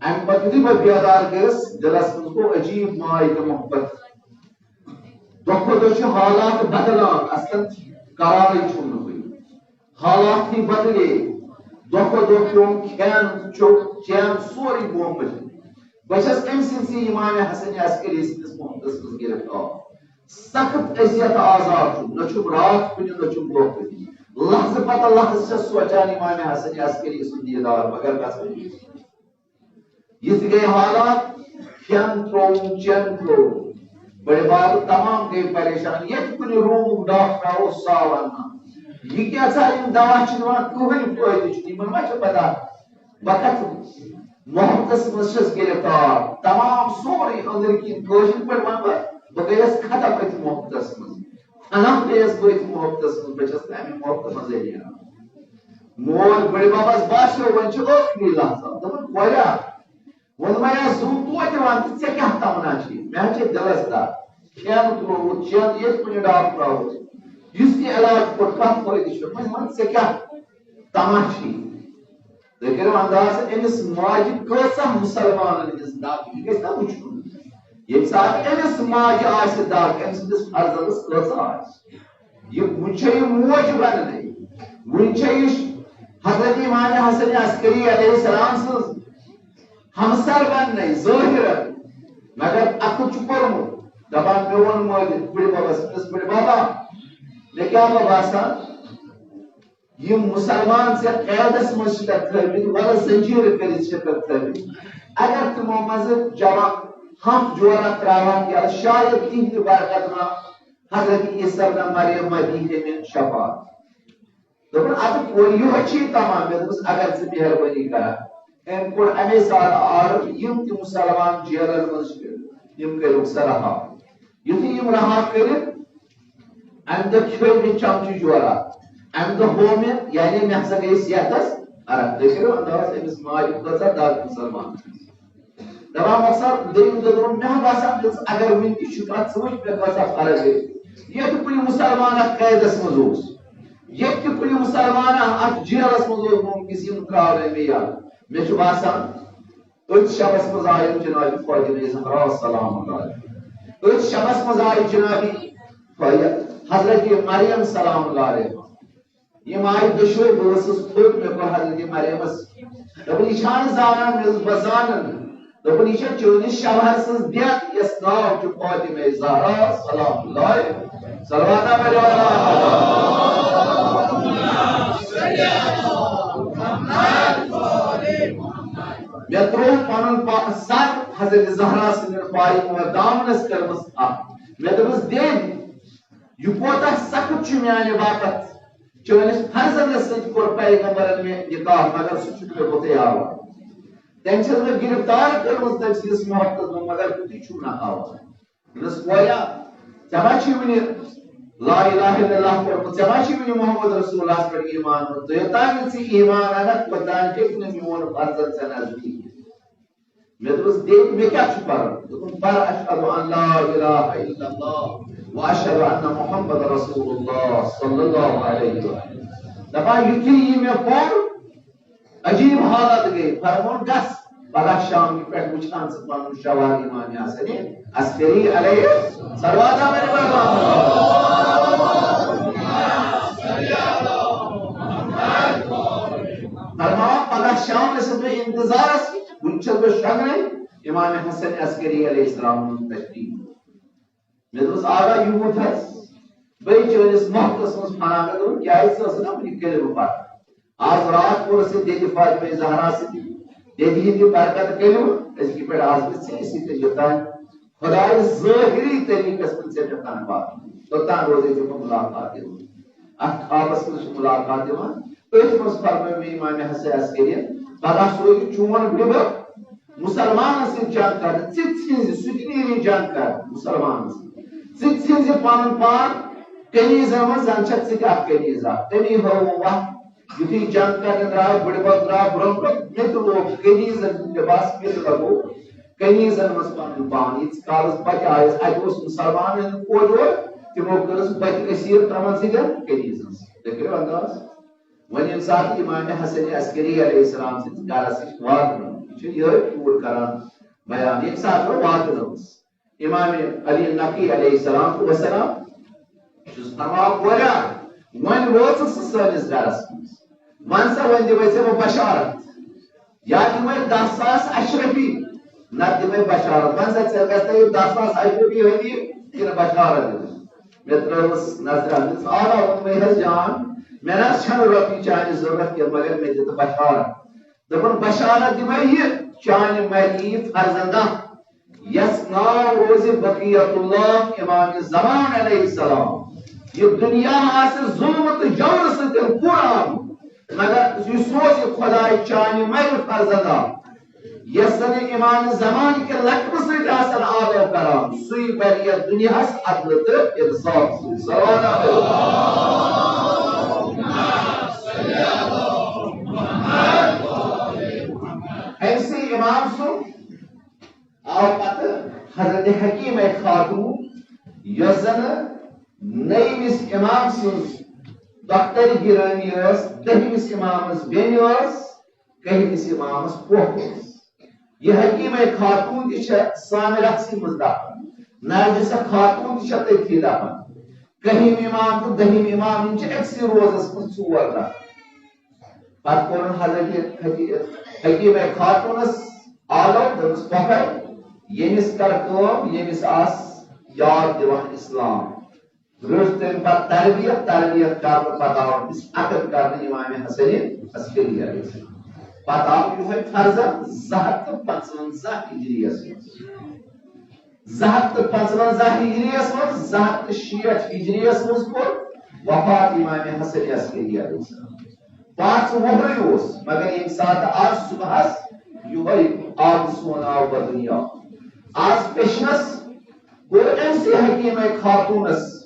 اَمہِ پتہٕ یُتھُے بہٕ بیدار گٔیَس، دِلس منٛز گوٚو عجیب ماے تہٕ محبت۔ دۄہ کھۄتہٕ دۄہ چھِ حالات بدلان، اصلاً قرارٕے چھُم نہٕ کُنہِ۔ حالات تہِ بدلے، دۄہ کھۄتہٕ دۄہ پیوٚم کھٮ۪ن، چوٚپ، چٮ۪ن، سورُے گوٚو مٔشِتھ۔ بہٕ چھَس أمۍ سٕنٛدسٕے امام حسن عسکری سٕنٛدِس محبتس منٛز گرفتار۔ سخت اذیت آزار چھُم، نہ چھُم راتھ کُنہِ، نہ چھُم دۄہ کُنہِ۔ لحظہٕ پتہٕ لحظہٕ چھَس سونٛچان امام حسن عسکری سُنٛد دیدار، مگر گژھان چھُ۔ یِتھ گٔے حالات، کھٮ۪ن ترٛووُم، چٮ۪ن ترٛووُم۔ بٔڈِ بب تمام گٔے پریشان۔ ییٚتہِ کُنہِ روٗمُک ڈاکٹرا اوس ساو اَنان۔ یہِ کیٛاہ سا یِم دوا چھِ دِوان، کٕہٕنۍ فٲیدٕ چھُنہٕ۔ یِمن ما چھِ پتہ بہٕ کتھ محبتس منٛز چھَس گرفتار؟ تمام سورُے أنٛدٕرۍ کِنۍ کٲشِر پٲٹھۍ وَنہٕ بہٕ، بہٕ گٔیَس ختم أتھۍ محبتس منٛز۔ فنا گٔیَس بہٕ أتھۍ محبتس منٛز، بہٕ چھَس نہٕ اَمہِ محبتہٕ منٛزٕے نیران۔ مول بٔڈِ ببس باسیو، وۄنۍ چھُ ٲخری لحظہ۔ دوٚپُن، کوریا، ووٚنمَے، زُو توتہِ وَن تہٕ ژےٚ کیٛاہ تمنا چھے؟ مےٚ حظ چھے دِلَس دَگ۔ کھٮ۪ن ترٛووُتھ، چٮ۪ن ییٚتہِ کُنہِ ڈاکٹر آوُس، یُس تہِ علاج کوٚر، کانٛہہ فٲیدٕ چھُنہٕ۔ وۄنۍ وَن ژےٚ کیٛاہ تمنا چھے؟ تُہۍ کٔرِو انداز، أمِس ماجہِ کۭژاہ مُسلمانَن ہٕنٛز دَگ، یہِ گژھِ نا وٕچھُن۔ ییٚمہِ ساتہٕ أمِس ماجہِ آسہِ دَگ، أمۍ سٕنٛدِس فرزندَس کۭژاہ آسہِ۔ یہِ وٕنہِ چھےٚ یہِ موج بننٕے، وٕنہِ چھےٚ یہِ حضرت امام حسن عسکری علیہ السلام سٕنٛز ہمسر بننٕے ظٲہِرن، مگر عقد چھُ کوٚرمُت۔ دپان، مےٚ ووٚن مٲلِس، بٕڈِ ببس، دوٚپمس، بٕڈِ ببا، مےٚ کیٛاہ گوٚو باسان، یِم مُسلمان ژےٚ قیدس منٛز چھِ تھٲومٕتۍ، وَلہٕ زنجیٖرٕ کٔرِتھ چھِکھ تھٲومٕتۍ۔ اگر تِمو منٛزٕ جوان ہَتھ جورا ترٛاوہَکھ یَلہٕ، شاید تِہِنٛدِ برکت ما حضرت عیسیٰ ابن مریم ما دی ہے مےٚ شفاعت۔ دوٚپُن، اَدٕ کورِ یِہوٚے چھُے تمام۔ مےٚ دوٚپُس، اگر ژٕ مہربٲنی کرکھ۔ أمۍ کوٚر اَمے ساتہٕ آرڈر، یِم تہِ مُسلمان جیلن منٛز چھِ، یِم کٔرِو سا رہا۔ یُتھُے یِم رہا کٔرِکھ، اَمہِ دۄہ کھیوٚو مےٚ چمچہٕ جورا۔ اَمہِ دۄہ ہوو مےٚ، یعنی مےٚ ہسا گٔے صحتس فرق۔ تُہۍ کٔرِو انداز، أمِس ماجہِ کۭژاہ دَگ مُسلمان۔ دپان، مۄخصر، دوٚیِم دۄہ دوٚپُن، مےٚ ہا باسان، دِژ، اگر وٕنہِ تہِ چھُ کانٛہہ، ژٕ وٕچھ، مےٚ کۭژاہ فرق گٔے۔ ییٚتہِ کُنہِ مُسلمان اکھ قیدس منٛز اوس، ییٚتہِ تہِ کُنہِ مُسلمان اکھ جیلس منٛز اوس، مُمکِن یِم ترٛاونٲے مےٚ یَلہٕ۔ مےٚ چھُ باسان، أتھۍ شبس منٛز آیہِ جناب فاطمہ زہرا سلام اللہ علیہا۔ أتھۍ شبس منٛز آیہِ جناب فا-، حضرت مریم سلام اللہ علیہا۔ یِم آیہِ دۄشوے، بہٕ ؤژھٕس تھوٚد، مےٚ کوٚر حضرت مریمس۔ دوٚپُن، یہِ چھا نہٕ زانان؟ مےٚ دوٚپُس، بہٕ زانن۔ دوٚپُن، یہِ چھےٚ چٲنِس شوہر سٕنٛز بیٚنہِ، یَس ناو چھُ فاطمہ زہرا سلام اللہ علیہا۔ صلوات پٔرِو۔ مےٚ ترٛوو پنُن پا-، سر حضرت زہرا سٕنٛدٮ۪ن پایہِ اور دامنس کٔرمٕژ تھپھ۔ مےٚ دوٚپُس، "دیدِ، یہِ کوتاہ سخت چھُ میانہِ باپتھ۔ چٲنِس فرزندس سۭتۍ کوٚر پیغمبرن مےٚ نکاح، مگر سُہ چھُنہٕ مےٚ بُتھے ہاوان۔ تٔمۍ چھَس بہٕ گرفتار کٔرمٕژ تٔمۍ سٕنٛدِس محبتس منٛز، مگر بُتھے چھُم نہٕ ہاوان۔" دوٚپنَس، "کوریا، ژےٚ ما چھُے وُنہِ لا الہ الا اللہ پوٚرمُت؟ ژےٚ ما چھُے وُنہِ محمد رسول اللہس پٮ۪ٹھ ایمان اوٚنمُت؟ تہٕ یوٚتام نہٕ ژٕ ایمان اَنَکھ، توٚتام ہیٚکہِ نہٕ میون فرزند ژےٚ نزدیٖک یِتھ۔" مےٚ دوٚپُس، "دیدِ، مےٚ کیٛاہ چھُ پَرُن؟" دوٚپُن، "پَر اشہد ان لا الہ الا اللہ و اشہد ان محمد رسول اللہ صلی اللہ علیہ وسلم۔" دَپان، یُتھُے یہِ مےٚ پوٚر، عجیب حالت گٔے۔ فرمون، "گژھ، پگاہ شام کہِ پٮ۪ٹھ وٕچھان ژٕ پنُن شوہر امام حسن عسکری علیہ صلوات علیہ وسلم۔" فرماوان، پگاہ شام ٲسٕس بہٕ انتظارس، وٕنہِ چھَس بہٕ شۄنٛگنے، امام حسن عسکری علیہ السلام ہُنٛد تشریف۔ مےٚ دوٚپُس، "آغا، یوٗت حظ، بٔے چٲنِس محفلس منٛز فنا۔" مےٚ دوٚپُن، "کیٛازِ، ژٕ ٲسٕکھ نا وُنہِ کٔلمہٕ پران؟ آز راتھ پوٚر اَسہِ دٮ۪دِ فاطمہ زہرا سۭتۍ، دٮ۪دِ ہِنٛدِ برکت کٔلمہٕ، أزکہِ پٮ۪ٹھ آز نہٕ ژےٚ سۭتۍ یوٚتام خۄداے ظٲہری طریٖقس منٛز ژےٚ مےٚ تنہٕ واتُن، توٚتام روزے ژےٚ بہٕ مُلاقات دِوان۔" اَتھ خوابس منٛز چھِ مُلاقات دِوان، أتھۍ منٛز فرمٲو مےٚ امام حسن عسکری، "پگاہ سوزِ چون بٕڈِبب مُسلمانن سۭتۍ جنگ کرنہٕ، ژٕ تہِ ژھٕنزِ، سُہ تہِ نیرِ جنگ کرنہٕ مُسلمانن سۭتۍ۔ ژٕ تہِ ژھٕنزِ پنُن پان قمیٖضن منٛز، زن چھکھ ژٕ تہِ اکھ قمیٖض اکھ۔" تٔمی ہٲوٕم وتھ۔ یُتھُے جنگ کرنہِ درٛاو، بٕڈِبب درٛاو برونٛہہ برونٛہہ، مےٚ تہِ لوگ قمیٖضن ہُنٛد لباس، مےٚ تہِ لگوو قمیٖضن منٛز پنُن پان۔ ییٖتِس کالس بچہِ آیس، اتہِ اوس مُسلمانن ہُنٛد کورِ اورٕ، تِمو کٔرٕس بچہِ أسیٖر تِمن سۭتۍ قمیٖضن سۭتۍ۔ تُہۍ کٔرِو انداز؟ وۄنۍ ییٚمہِ ساتہٕ امام حسن عسکری علیہ السلام سٕنٛدِس گرس نِش واتنٲو، یہِ چھُ یِہوٚے کوٗر کران بیان، ییٚمہِ ساتہٕ وۄنۍ واتنٲوٕس امام علی نقی علیہ السلام والسلام، چھُس فرماوان، "کوریا، وۄنۍ وٲژٕکھ ژٕ سٲنِس گرس منٛز، وۄنۍ سا، وۄنۍ دِمے ژےٚ بہٕ بشارت، یا دِمے دَہ ساس اشرفی، نتہٕ دِمے بشارت۔ وۄنۍ سا، ژےٚ گژھِ یہِ دَہ ساس اشرفی ہدیہِ کِنہٕ بشارت دِمے؟" مےٚ ترٲوٕس نظرا، مےٚ دوٚپُس، "آ، آ، ووٚنمَے حظ جان، مےٚ نہ حظ چھَنہٕ رۄپیہِ چانہِ ضروٗرت کینٛہہ، مگر مےٚ دِ تہٕ بشارت۔" دوٚپُن، "بشارت دِمَے یہِ، چانہِ مَرِ یِیہِ فرزندا، یَس ناو روزِ بقیت اللہ، امام زمان علیہ السلام۔ یہِ دُنیا آسہِ ظُلمہٕ تہٕ جورٕ سۭتۍ پوٗرٕ آمُت، مگر یہِ سوزِ خۄداے چانہِ مَرِ فرزندا، یَس زَن امام زمان کہِ لقبہٕ سۭتۍ آسن آلو کران، سُے بَرِ یَتھ دُنیاہَس عدلہٕ تہٕ انصاف سۭتۍ۔" صلوات۔ أمۍ سٕے امام سُنٛد آو پتہٕ حضرت حکیمہ خاتون، یۄس زن نٔیمِس امام سٕنٛز دۄختر گرامی ٲس، دٔہمِس امامس بیٚنہِ ٲس، کٔہمِس امامس پۄپھ ٲس۔ یہِ حکیمہ خاتون تہِ چھےٚ سامرا سٕے منٛز دفن، نرجسہ خاتون تہِ چھےٚ تٔتھی دفن۔ کٔہِم امام تہٕ دٔہِم امام، یِم چھِ أکسٕے روزس منٛز ژور نفر۔ پتہٕ کوٚرُن حضرت حکی-، حکیمہ خاتونس آلو، دوٚپُس، "پۄپھے، ییٚمِس کر کٲم، ییٚمِس آس یاد دِوان اسلام۔" رٔٹ تٔمۍ پتہٕ تربیت، تربیت کرنہٕ پتہٕ آو أمِس عقد کرنہٕ امام حسن عسکری علیہ السلام۔ پتہٕ آو یِہوٚے فرزند زٕ ہتھ تہٕ پانٛژونزاہ ہجری یس منٛز۔ زٕ ہتھ تہٕ پانٛژونزاہ ہجری یس منٛز، زٕ ہتھ تہٕ شیٹھ ہجری یس منٛز کوٚر وفات امام حسن عسکری علیہ السلام۔ پانٛژھ وُہرٕے اوس، مگر ییٚمہِ ساتہٕ آز صبحس یِہوٚے آبہٕ سون آو بدُنیا۔ آز پیشنس کوٚر أمۍ سٕے حکیمہ خاتونس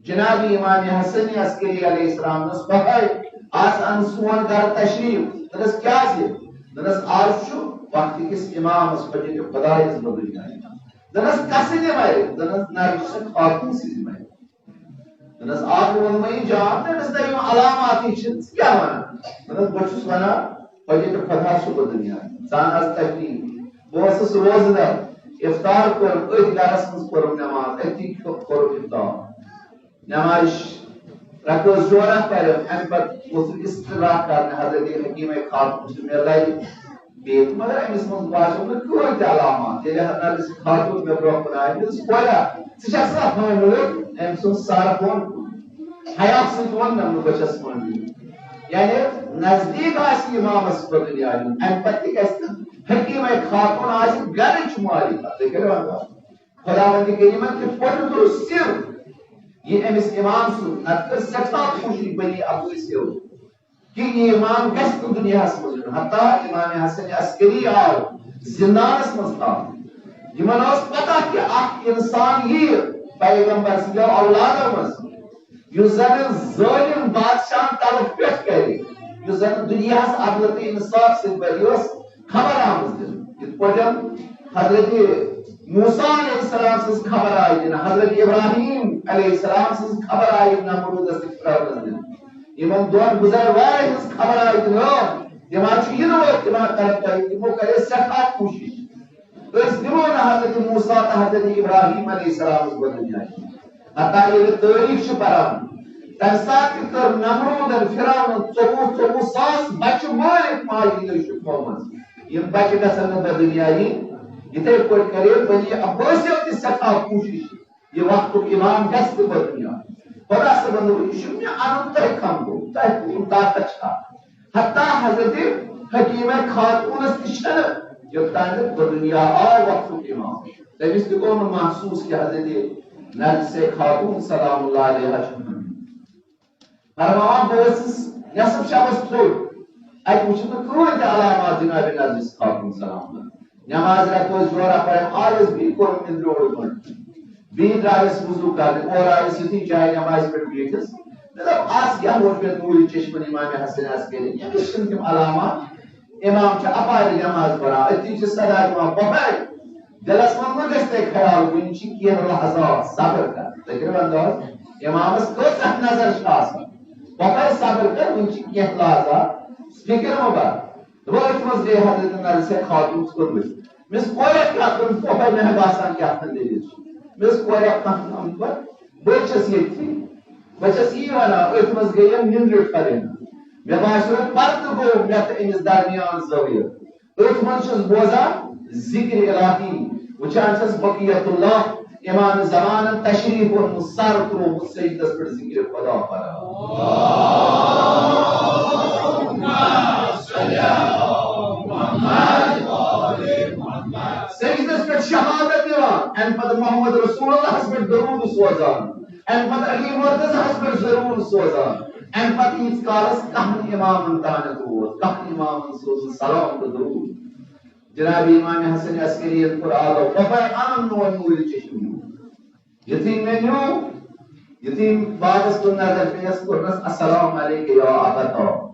جناب امام حسن عسکری علیہ السلام دوٚپنس، "پۄپھے، آز ان سون گرٕ تشریف۔" دوٚپنس، "کیازِ؟" دوٚپنس، "آز چھُ وقتہٕ کِس امامس حجت خدایس بدُنیا۔" دوٚپنس، "کسٕنٛدِ مَرِ؟" دوٚپنس، "نرجسہ خاتون سٕنٛدِ مَرِ۔" دوٚپنس، "اکھ ووٚن مےٚ یہِ جان، دوٚپنس، نہ یِم علاماتٕے چھِ، ژٕ کیٛاہ وَنان؟" دوٚپنس، "بہٕ چھُس وَنان، حجت خدا چھُ بدُنیا، ژٕ اَن حظ تشریف۔" بہٕ اوسُس روزدر، افطار کوٚرُم أتھۍ گرس منٛز، کوٚرُم نماز، أتھی کوٚرُم افطار۔ نماز رکٲژ جورہ پرم، امہِ پتہٕ ووٚتھُس استراحت کرنہِ۔ حضرت حکیمہ خاتون چھِ مےٚ لرِ بیٚیہِ، مگر أمِس منٛز باسیٚو نہٕ کٕہٕنۍ تہِ علامات۔ ییٚلہِ حضرت خاتون مےٚ برونٛہہ کُن آیہِ، مےٚ دوٚپُس، "کوریا، ژٕ چھکھ سا حٲمِل؟" أمۍ سُنٛد سر بۄن کُن۔ حیا سۭتۍ ووٚن مےٚ، "بہٕ چھَس حٲمِل۔" یعنی نزدیٖک آسہِ امامس بدنیایہِ، امہِ پتہٕ تہِ گژھِ نہٕ حکیمہ خاتون آسہِ گرٕچ مالکہ۔ تُہۍ کٔرِو اندازٕ، خداوند کریمن کِتھ پٲٹھۍ تھوٚو سِر یہِ أمِس امام سُنٛد، نتہٕ کٔر سٮ۪ٹھاہ خوشی بنی عباسیو۔ کہ یہ امام گژھِ نہٕ دنیاہس منٛز یُن۔ حتیٰ امام حسن عسکری آو زندانس منٛز تھاونہٕ۔ یِمن اوس پتہ کہ اکھ انسان ییہِ پیغمبر سٕنٛدیو اولادو منٛز، یُس زن ظٲلم بادشاہن تلہٕ پٮ۪ٹھ کرِ، یُس زن دنیاہس عدل تہٕ انصاف سۭتۍ بری اوس خبر آمٕژ دِنہٕ۔ یِتھ پٲٹھۍ حضرت موسیٰ علیہ السلام سٕنٛز خبر آیہِ دِنہٕ، حضرت ابراہیم علیہ السلام سٕنٛز خبر آیہِ نمروٗدس تہٕ فرعونس دِنہٕ۔ یِمن دۄن بُزرگن ہٕنٛز خبر آیہِ دِنہٕ، تِم حظ چھِ یِنہٕ وٲلۍ، تِم حظ کرن تۄہہِ، تِمو کرے سٮ۪ٹھاہ کوٗشِش۔ أسۍ دِمو نہٕ حضرت موسیٰ تہٕ حضرت ابراہیم علیہ السلامس بدنیایہِ۔ حتیٰ ییٚلہِ تٲریٖخ چھِ پران، تَمہِ ساتہٕ تہِ کٔر نمروٗدن، فرعونن ژوٚوُہ، ژوٚوُہ ساس بچہِ مٲرِتھ ماجہِ ہٕنٛدیو شُکمو منٛز۔ یِم بچہِ گژھن نہٕ بدنیایہِ۔ یِتھے پٲٹھۍ کرے بنی عباسیو تہِ سٮ۪ٹھاہ کوٗشِش۔ یہِ وقتُک امام گژھِ تہٕ بدنیایہِ۔ خدا صٲبن دوٚپ، یہِ چھُ مےٚ انُن تۄہہِ کم گوٚو، تۄہہِ کوٗت طاقت چھا؟ حتیٰ حضرت حکیمہ خاتونس تہِ چھنہٕ یوٚتام نہٕ بدنیا آو وقتُک امام۔ تٔمِس تہِ گوٚو نہٕ محسوٗس کہِ حضرت نرگسے خاتون سلام اللہ علیہا چھِ مٔمی۔ فرماوان، بہٕ ٲسٕس نٮ۪صٕف شبس تھوٚد، اتہِ وُچھِتھ نہٕ کٕہٕنۍ تہِ علامات جناب نرگس خاتون سلام اللہ۔ نماز رکٲژ جورا پران آیس، بیٚیہِ کوٚرُم نِندرِ اوٚڑ گٲنٛٹہٕ۔ بیٚیہِ درٛایس وضوٗ کرنہِ، اورٕ آیس یُتھُے جایہِ نمازِ پٮ۪ٹھ بیٖٹھِس۔ مےٚ دوٚپ، از کیٛاہ ووت مےٚ توٗرۍ چشمن امام حسن عسکری؟ أمِس چھِنہٕ تِم علامات۔ امام چھُ اپارِ نماز پران، أتی چھِ صدا دِوان، پۄپھے، دِلس منٛز مہ گژھِ تۄہہِ خیال، وُنہِ چھِ کینٛہہ لحظات، صبر کر۔ تُہۍ کٔرِو انداز، امامس کۭژاہ نظر چھِ آسان۔ پۄپھے صبر کر، وُنہِ چھِ کینٛہہ لحظات، فکر مہ بر۔ دوٚپُن، أتھۍ منٛز گٔے حضرت نرگسہ خاتون ژھوٚرمٕتۍ۔ مےٚ ٲس کورِ اکھ کتھ کٔرمٕژ، پۄپھے مےٚ ہا باسان کیٛاہ تام دٔلیٖل چھِ۔ مےٚ ٲس کورِ اکھ کتھ کٔرمٕژ، بہٕ چھَس ییٚتھی، بہٕ چھَس یی وَنان، أتھۍ منٛز گٔے یِم نِندرِ پھٔلِنۍ۔ مےٚ باسیٚو پَتہٕ گوٚو مےٚ تہٕ أمِس درمیان زٲویہِ۔ أتھۍ منٛز چھُس بوزان ذِکرِ الٰہی، وٕچھان چھَس بقیت اللہ، امام زمانن تشریف اوٚنمُت، سر تروومُت سجدس پٮ۪ٹھ ذِکرِ خدا پران۔ سجدس پٮ۪ٹھ شہادت دِوان، اَمہِ پتہٕ محمد رسول اللہس پٮ۪ٹھ درود سوزان، اَمہِ پتہٕ علی مرتضیٰ ہس پٮ۪ٹھ درود سوزان، اَمہِ پتہٕ ییٖتِس کالس کہن امامن تانٮ۪تھ ووت، کہن امامن سوزُن سلام تہٕ درود۔ جناب امام حسن عسکری یَن کوٚر آلو، وۄپے اَنُن نوٚو نوٗرِ چشم یوٗر۔ یُتھُے مےٚ نیوٗ، یُتھُے بابس کُن نظر پیٚیَس، کوٚرنَس، "السلام علیک یا ابتا،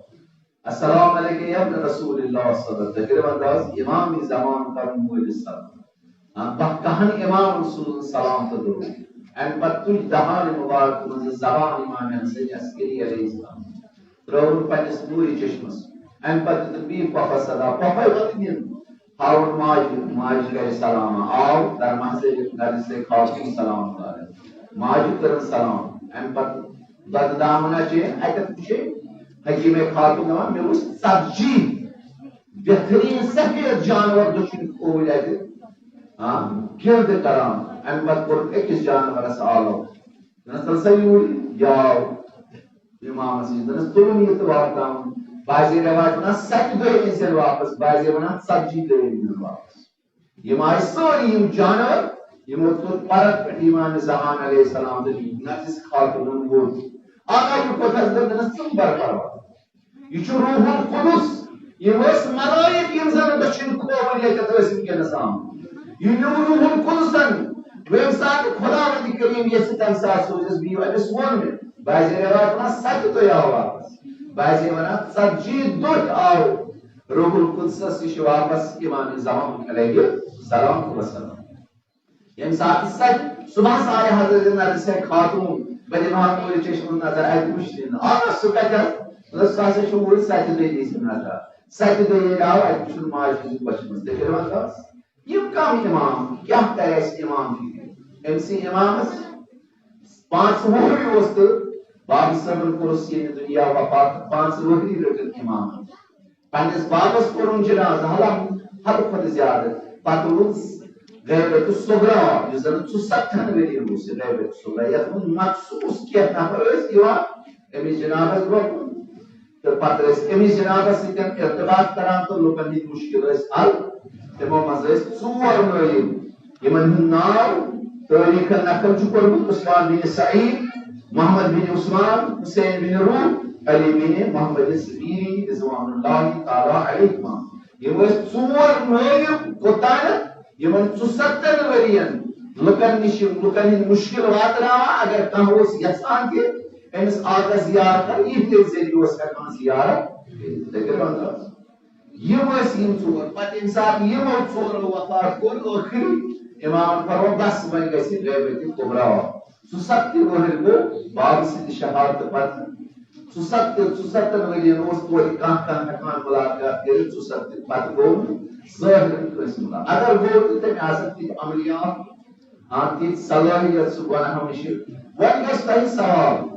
السلام علیک یا ابن رسول اللہ صلی اللہ علیہ وسلم۔" تقریباً درٛاس امام زمان کرُن مٲلِس سلام۔ ہاں، بہٕ کہن امامن سوزُن سلام تہٕ درود۔ اَمہِ پتہٕ تُج دہانِ مبارک منٛز زبان امام حسن عسکری علیہ السلام۔ ترٛٲوٕن پننِس نوٗرِ چشمس۔ اَمہِ پتہٕ دیُتُن بیٚیہِ پۄپھس صدا، پۄپھے وۄتھ نِن۔ ہاوُن ماجہِ، ماجہِ کرِ سلام۔ آو در محضر نرگسے خاتون سلام کرن۔ ماجہِ کٔرٕن سلام۔ اَمہِ پتہٕ دۄدٕ دامنہ چیٚیَن، اَتٮ۪تھ وٕچھے حکیمہ خاتون دپان، مےٚ وٕچھ ژتجی بہتریٖن سفید جانور دٔچھِنۍ کھووٕرۍ اَتہِ، ہاں، گِرد کران۔ اَمہِ پتہٕ کوٚرُکھ أکِس جانورس آلو۔ دوٚپنس، "تَل سا یوٗرۍ، یہِ آو امامس نِش۔" دوٚپنس، "تُلُن یہِ تہٕ واتناوُن۔" بعضے رٮ۪وایت وَنان، "سَتہِ دۄہہِ أنۍ زٮ۪ن واپس۔" بعضے وَنان، "ژتجی دۄہہِ أنۍ زٮ۪ن واپس۔" یِم آیہِ سٲری یِم جانور، یِمو توٚر پرت پٮ۪ٹھ امام زمان علیہ السلام تہٕ نرگس خاتوٗنن ووٚن۔ آقا یہِ کوٚت حظ؟ دوٚپنس، "ژٕ مہٕ بر پرواے، یہِ چھُ روح القدس، یِم ٲسۍ ملائک، یِم زن دٔچھِنۍ کھووُر ییٚتٮ۪تھ ٲسۍ وٕنکیٚنس آمٕتۍ۔ یہِ نیوٗ روح القدسن، ییٚمہِ ساتہٕ خداوند کریم یژھِ، تمہِ ساتہٕ سوزٮ۪س بیٚیہِ۔" أمِس ووٚن مےٚ، بعضے رٮ۪وایت وَنان، سَتہِ دۄہہِ آو واپس، بعضے وَنان، ژتجی دۄہہِ آو روح القدسس نِش واپس امام زمان علیہ الصلوۃ والسلام۔ ییٚمہِ ساتہٕ سَتہِ صبحس آیہِ حضرت نرگسہ خاتون، بہٕ دِمہٕ ہا نوٗرِ چشمس نظر، اَتہِ وٕچھ تہِ نہٕ۔ آ، سُہ کَتہِ حظ؟ دوٚپُس، سُہ ہسا چھُ اوٗرۍ سَتہِ دۄہہِ دِژ نظر۔ سَتہِ دۄہہِ ییٚلہِ آو، اَتہِ وٕچھُن ماجہِ ہٕنٛز بۄچھِ منٛز۔ تُہۍ کٔرِو انداز، یِم کَم امام، کیٛاہ کَرِ اَسہِ امام فِکرِ؟ أمۍ سٕے امامس پانٛژھ وُہُرۍ اوس تہٕ بابہٕ صٲبن کوٚرُس ییٚمہِ دُنیا وفات، تہٕ پانٛژھ وُہُرۍ رٔٹٕن امامن۔ پننِس بابس کوٚرُن جنازٕ، حالانکہ حد کھۄتہٕ زیادٕ۔ پتہٕ روٗز غیبت صغرا، یُس زن ژُستتھن ؤرین اوس یہِ غیبت صغرا، یتھ منٛز مخصوص کینٛہہ نفر ٲسۍ یِوان أمِس جنابس برونٛہہ کُن۔ تہٕ پتہٕ ٲسۍ أمِس جنابس سۭتۍ ارتباط کران تہٕ لُکن ہٕنٛدۍ مُشکِل ٲسۍ حل۔ تِمو منٛز ٲسۍ ژور نٲیِب، یِمن ہُنٛد ناو تٲریٖخن نقل چھُ کوٚرمُت، عثمان بن سعید، محمد بن عثمان، حسین بن روح، علی بن محمد سبیری، رضوان اللہ تعالیٰ علیہما۔ یِم ٲسۍ ژور نٲیِب کوٚتانٮ۪تھ، یِمن ژُسَتتھن ؤرین لُکن نِش یِم لُکن ہٕنٛدۍ مُشکِل واتناوان، اگر کانٛہہ اوس یژھان کہِ أمِس آقس زیارت کرُن، یِہنٛدے ذٔریعہٕ اوس ہٮ۪کان زیارت کٔرِتھ۔ تُہۍ کٔرِو انداز۔ یِم ٲسۍ یِم ژور۔ پتہٕ ییٚمہِ ساتہٕ یِمو ژورو وفات کوٚر، ٲخری امامن فرموو، بس وۄنۍ گژھِ غیبت کبریٰ۔ ژُسَتتھ وُہٕرۍ گوٚو بابہٕ سٕنٛدِ شہادتہٕ پتہٕ۔ ژُسَتتھ، ژُسَتتھن ؤرین اوس توتہِ کانٛہہ کانٛہہ ہٮ۪کان مُلاقات کٔرِتھ، ژُسَتتھ پتہٕ گوٚو نہٕ ظٲہِرن کٲنٛسہِ مُلاقات۔ اگر گوٚو تہٕ تٔمۍ آسن تِتھۍ عملیات، آ، تِتھۍ صلٲحیت سُہ گۄناہو نِش۔ وۄنۍ گژھِ تۄہہِ سوال،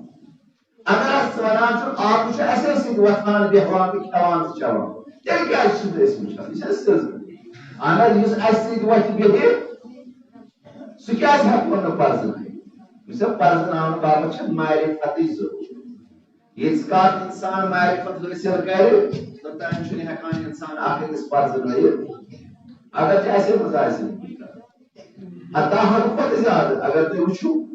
اگر اَسہِ ونان چھُ، آ، بہٕ چھُ اَسے سۭتۍ وۄتھان، بیٚہوان تہٕ کھٮ۪وان تہٕ چٮ۪وان، تیٚلہِ کیٛازِ چھِنہٕ أسۍ وٕچھان؟ یہِ چھا سیٚزٕے؟ اہن حظ، یُس اَسہِ سۭتۍ وۄتھِ بیٚہہِ، سُہ کیٛازِ ہٮ۪کون نہٕ پرزٕنٲوِتھ؟ یُس زن پرزٕناونہٕ باپتھ چھِ معرفتٕچ ضروٗرت۔ ییٖتِس کالس اِنسان معرفت حٲصِل کرِ، توٚتام چھُنہٕ ہٮ۪کان اِنسان اکھ أکِس پرزٕنٲوِتھ۔ اگر چھِ اَسے منٛز آسہِ، حتی حدٕ کھۄتہٕ زیادٕ اگر تُہۍ وٕچھِو،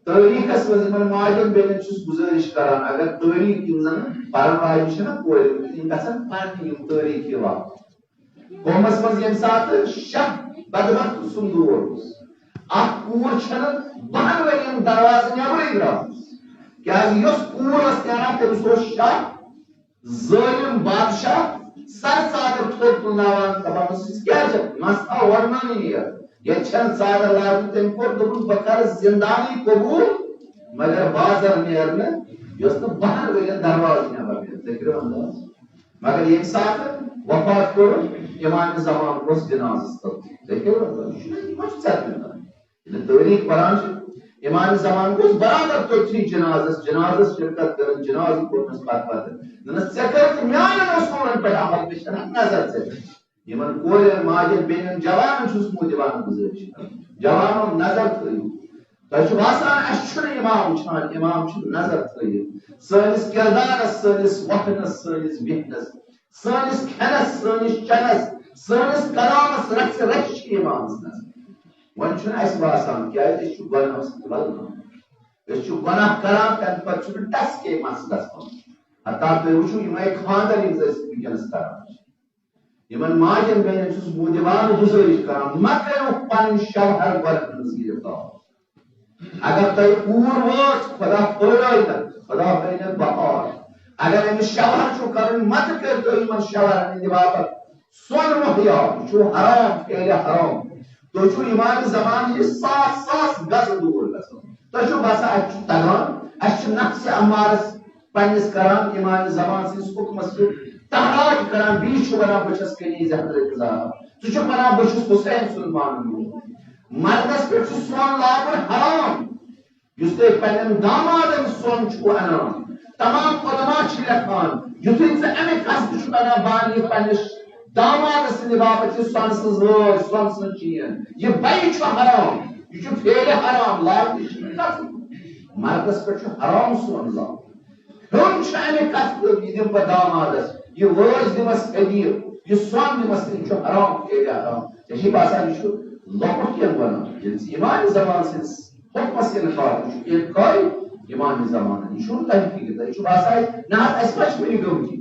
تٲریٖخس منٛز یِمن ماجن بیٚنٮ۪ن چھُس گُزٲرِش کران، اگر تٲریٖخ یِم زن پرن واجہِ چھِ نا کورِ، یِم گژھن پرنہِ یِم تٲریٖخی واقعہٕ۔ قومس منٛز ییٚمہِ ساتہٕ شاہ بدبخت سُنٛد دور اوس، اکھ کوٗر چھنہٕ بَہَن ؤرین دروازٕ نٮ۪برٕے درٛامٕژ، کیازِ یۄس کوٗر ٲس نیران، تٔمِس اوس شاہ ظٲلِم بادشاہ سر ژادر تھوٚد تُلناوان، دپان اوس، "ژٕ کیٛازِ چھکھ؟ مس تھاو وۄڑناونٕے یہِ۔ ییٚتہِ چھنہٕ ژادر لاگُن۔" تٔمۍ کوٚر، دوٚپُن، "بہٕ کرٕ زندانی قبول، مگر بازر نیرنہٕ، یۄس نہٕ بَہَن ؤرین دروازٕ نٮ۪بر نیرِ۔" تُہۍ کٔرِو انداز۔ مگر ییٚمہِ ساتہٕ وفات کوٚرُن، امام زمان اوس جنازس تل۔ تُہۍ کٔرِو انداز۔ یہِ چھُنہٕ، یہِ ما چھُ ژےٚ تہِ انداز؟ ییٚلہِ تٲریٖخ پران چھِ، امام زمان گوٚژھ برابر توٚتھٕے جنازس، جنازس شرکت کرٕنۍ، جنازٕ کوٚرنس پتہٕ پتہٕ۔ دوٚپنس، "ژےٚ کٔرٕتھ میانٮ۪ن اصوٗلن پٮ۪ٹھ عمل، مےٚ چھنہٕ نظر ژےٚ پٮ۪ٹھ۔" یِمن کورٮ۪ن، ماجٮ۪ن، بیٚنٮ۪ن، جوانن چھُس بہٕ دِوان گُزٲرِش کران، جوانو، نظر تھٲیِو۔ تۄہہِ چھُ باسان، اَسہِ چھُنہٕ امام وٕچھان، امام چھُ نظر تھٲیِتھ سٲنِس کردارس، سٲنِس وۄتھنس، سٲنِس بیٚہنس، سٲنِس کھٮ۪نس، سٲنِس چٮ۪نس، سٲنِس کلامس، رژھِ رژھِ چھِ امامس نظر۔ وۄنۍ چھُنہٕ اَسہِ باسان، کیازِ أسۍ چھِ گۄناہو سۭتۍ ولنہٕ آمٕتۍ۔ أسۍ چھِ گۄناہ کران، تَمہِ پتہٕ چھُنہٕ ٹس کے مس گژھان۔ حتیٰ تُہۍ وٕچھِو، یِمے خاندر، یِم زِ أسۍ وٕنکیٚنس کران چھِ، یِمن ماجن بیٚنٮ۪ن چھُس بہٕ دِوان گُزٲرِش کران، مہ کٔرِو پنٕنۍ شوہر گۄڈٕ ہٕنٛز گرفتار۔ اگر تۄہہِ کوٗر وٲژ، خدا پھٲلٲیتن، خدا ہٲینن بہار۔ اگر أمِس شوہر چھُ کرُن، مہ تہِ کٔرۍتو یِمن شوہرن ہٕنٛدِ باپتھ سۄن مہیا، یہِ چھُ حرام، فعلِ حرام۔ تُہۍ چھِو امام زمان نِش ساس ساس گز دوٗر گژھان۔ تۄہہِ چھُو باسان، اَسہِ چھُ تگان، اَسہِ چھُ نفسِ امارس پننِس کران، امام زمان سٕنٛدِس حُکمس پٮ۪ٹھ تحراج کران، بیٚیہِ چھُ ونان، "بہٕ چھَس کنیز حضرت زہرا۔" ژٕ چھُکھ ونان، "بہٕ چھُس حسین سُنٛد مانن وول۔" مردس پٮ۪ٹھ چھُ سۄن لاگُن حرام۔ یُس تُہۍ پننٮ۪ن دامادن سۄن چھُو انان، تمام علماء چھِ لیکھان، یُتھُے ژٕ امہِ قصدٕ چھُکھ انان، بہٕ انہٕ یہِ پننِس دامادس سٕنٛدِ باپتھ یہِ سۄنہٕ سٕنٛز وٲج، سۄنہٕ سٕنٛز چین، یہِ بیہِ چھُ حرام، یہِ چھُ فعلِ حرام، لاگنٕچ چھنہٕ کتھ۔ مردس پٮ۪ٹھ چھُ حرام سۄن لاگُن۔ ہیوٚن چھُ امہِ کتھِ، یہِ دِمہٕ بہٕ دامادس، یہِ وٲج دِمس ہدیہِ، یہِ سۄن دِمس، یہِ چھُ حرام، فعلِ حرام۔ ژےٚ چھُے باسان، یہِ چھُ لۄکُٹ کینٛہہ گۄناہ؟ ییٚلہِ ژٕ امام زمان سٕنٛدِس حُکمس اِنکار، یہِ چھُ اِنکارِ امام زمانن، یہِ چھُنہٕ تۄہہِ فِکرِ، تۄہہِ چھُ باسان، نہ حظ، اَسہِ ما چھِ وُنہِ گٔمٕتۍ۔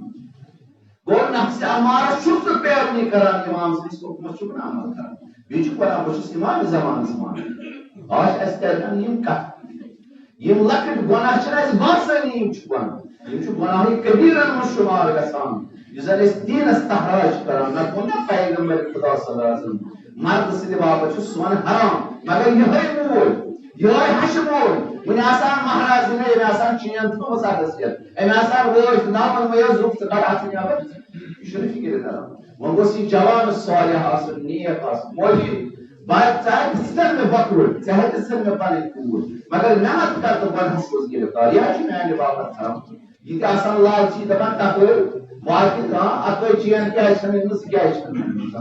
گوٚو، نفسِ امارس چھُکھ ژٕ پیروی کران، امام سٕنٛدِس حُکمس چھُکھ نہٕ عمل کران۔ بیٚیہِ چھُکھ ونان، "بہٕ چھُس امام زمانس مانان۔" آز چھِ اَسہِ تران یِم کتھٕ۔ یِم لۄکٕٹۍ گۄناہ چھِنہٕ اَسہِ باسٲنی، یِم چھِ گۄناہ۔ یِم چھِ گۄناہٕے کبیٖرن منٛز شُمار گژھان، یُس زن أسۍ دیٖنس تحراج چھِ کران۔ نہ گوٚو نہ پیغمبر خدا صلی اللہ علیہ وسلم، مردٕ سٕنٛدِ باپتھ چھُ سۄن حرام، مگر یِہوٚے موج، یِہوٚے ہشہِ موج، وُنہِ آسان مہراز، یِمے، أمۍ آسان چین تھٲومٕژ اَتھس کٮ۪تھ، أمۍ آسان وٲج تہٕ ناوَن مَے ٲس زُو تہٕ کَڑ اَتھٕ نٮ۪بر۔ یہِ چھُنہٕ فِکرِ تران۔ وۄنۍ گوٚژھ یہِ جوان صالح آسُن، نیک آسُن۔ مولوی، بہٕ، ژٕ ہَے دِژٕتھ مےٚ بۄکہٕ وٕڑ، ژٕ ہَے دِژٕتھ مےٚ پَنٕنۍ کوٗر، مگر مےٚ مہ تہِ کر تہٕ گۄنہَس منٛز گِرفتار، یہِ ہَے چھُ میٛانہِ باپتھ حرام۔ یہِ تہِ آسان لالچی، دَپان، "کَپٲرۍ واتہِ، آ، اَتھ وٲے چین کیٛازِ چھَنہٕ أنمٕژ، ژٕ کیٛازِ چھَنہٕ أنمٕژ؟"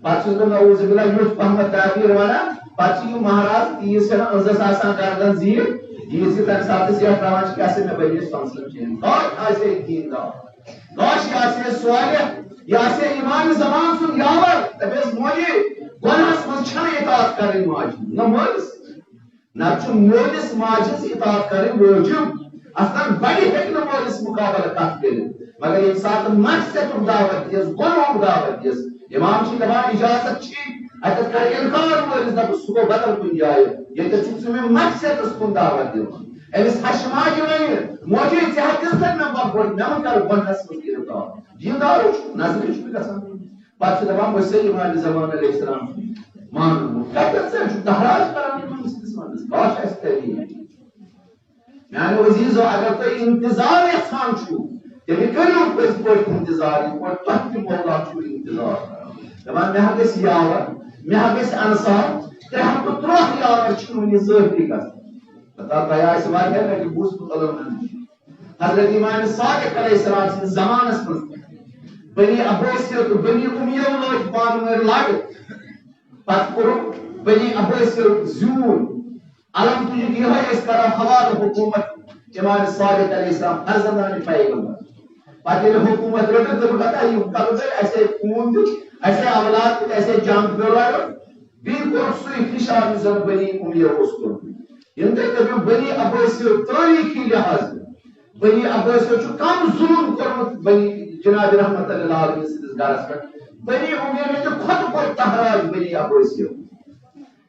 پَتہٕ چھُس بہٕ، نعوذ باللہ، یُتھ پَہمَتھ تعبیٖر وَنان، پَتہٕ چھُ یہِ مہراز تیٖژ ہَن أنٛزَس آسان گردن زیٖٹھ، یہِ زِ تَمہِ ساتہٕ أسۍ یَتھ ترٛاوان چھِ، کیٛاہ سا مےٚ بَنے سۄنہٕ سٕنٛز چین۔ کاش آسہِ ہے دیٖن دار، کاش یہِ آسہِ ہے صالح، یہِ آسہِ ہے اِمام زمان سُنٛد یاور۔ دَپٮ۪س، موجی، گۄناہَس منٛز چھَنہٕ اطاعت کَرٕنۍ ماجہِ ہٕنٛز، نہ مٲلِس۔ نَتہٕ چھُ مٲلِس ماجہِ ہٕنٛز اطاعت کَرٕنۍ وٲجِب۔ اَصلَن بَڑِ ہیٚکہِ نہٕ مٲلِس مُقابلہٕ کَتھ کٔرِتھ، مگر ییٚمہِ ساتہٕ معصیتُک دعوت دِیَس، گۄناہُک دعوت دِیَس، اِمام چھِ دَپان، اِجازت چھِ، اَتٮ۪تھ کَرِ اِنکار مٲلِس، دَپُس، سُہ گوٚو بدل کُنہِ جایہِ، ییٚتٮ۪تھ چھُکھ ژٕ مےٚ معصیتَس کُن دعوت دِوان۔ أمِس ہَشہِ ماجہِ وَنہِ، موجی، ژےٚ ہا دِژتھ مےٚ بۄکھ گۄڈٕ، مےٚ مہٕ کَر گۄناہَس منٛز گِرفتار۔ دیٖندار چھُ، نظرِ چھُنہٕ گژھان۔ پَتہٕ چھِ دَپان، بہٕ چھُسے اِمام زمان علیہ السلام سُنٛد مانن وول۔ کَتٮ۪تھ ژٕ چھُکھ دہراج کران یِمن سٕنٛدِس وَننَس؟ کاش آسہِ تیٚلہِ یہِ۔ میانیو عزیزو، اگر تُہۍ انتظار یژھان چھِو، تیٚلہِ کٔرِو پٔزۍ پٲٹھۍ انتظار، یِتھ پٲٹھۍ تۄہہِ تہِ مولا چھُو انتظار کران۔ دَپان، مےٚ ہا گژھِ یاور، مےٚ ہا گژھِ انصار، ترٛےٚ ہَتھ تہٕ ترٛوہ یاور چھِنہٕ وُنہِ ظٲہری گژھان۔ پتہ تۄہہِ آسہِ واریاہ لٹہِ بوٗزمُت علماء نِش۔ حضرت امام صادق علیہ السلام سٕنٛدِس زمانس منٛز بنی عباسیو تہٕ بنی امیو لٲگۍ پانہٕ ؤنۍ لڑ۔ پتہٕ کوٚرُکھ بنی عباسیو زیوٗن۔ علم تُجُکھ یِہوٚے، أسۍ کرو حوالہٕ حکوٗمت امام صادق علیہ السلام، فرزندانِ پیغمبر۔ پتہٕ ییٚلہِ حکوٗمت رٔٹٕکھ، دوٚپُکھ، ہتا یِم کرو تۄہہِ، اَسہِ ہے خوٗن دیُت، اَسہِ ہے اولاد دیُت، اَسہِ ہے جنگ پیوٚو لڑُن۔ بیٚیہِ کوٚرُکھ سُے فشار یُس زن بنی امیہ اوس کوٚرمُت۔ یِم تۄہہِ دٔپِو، بنی عباسیو تٲریٖخی لحاظ، بنی عباسیو چھُ کم ظلم کوٚرمُت بنی جناب رحمت اللہ علیہ سٕنٛدِس گرس پٮ۪ٹھ۔ بنی امیہ تہِ کھۄتہٕ کوٚر تحراج بنی عباسیو۔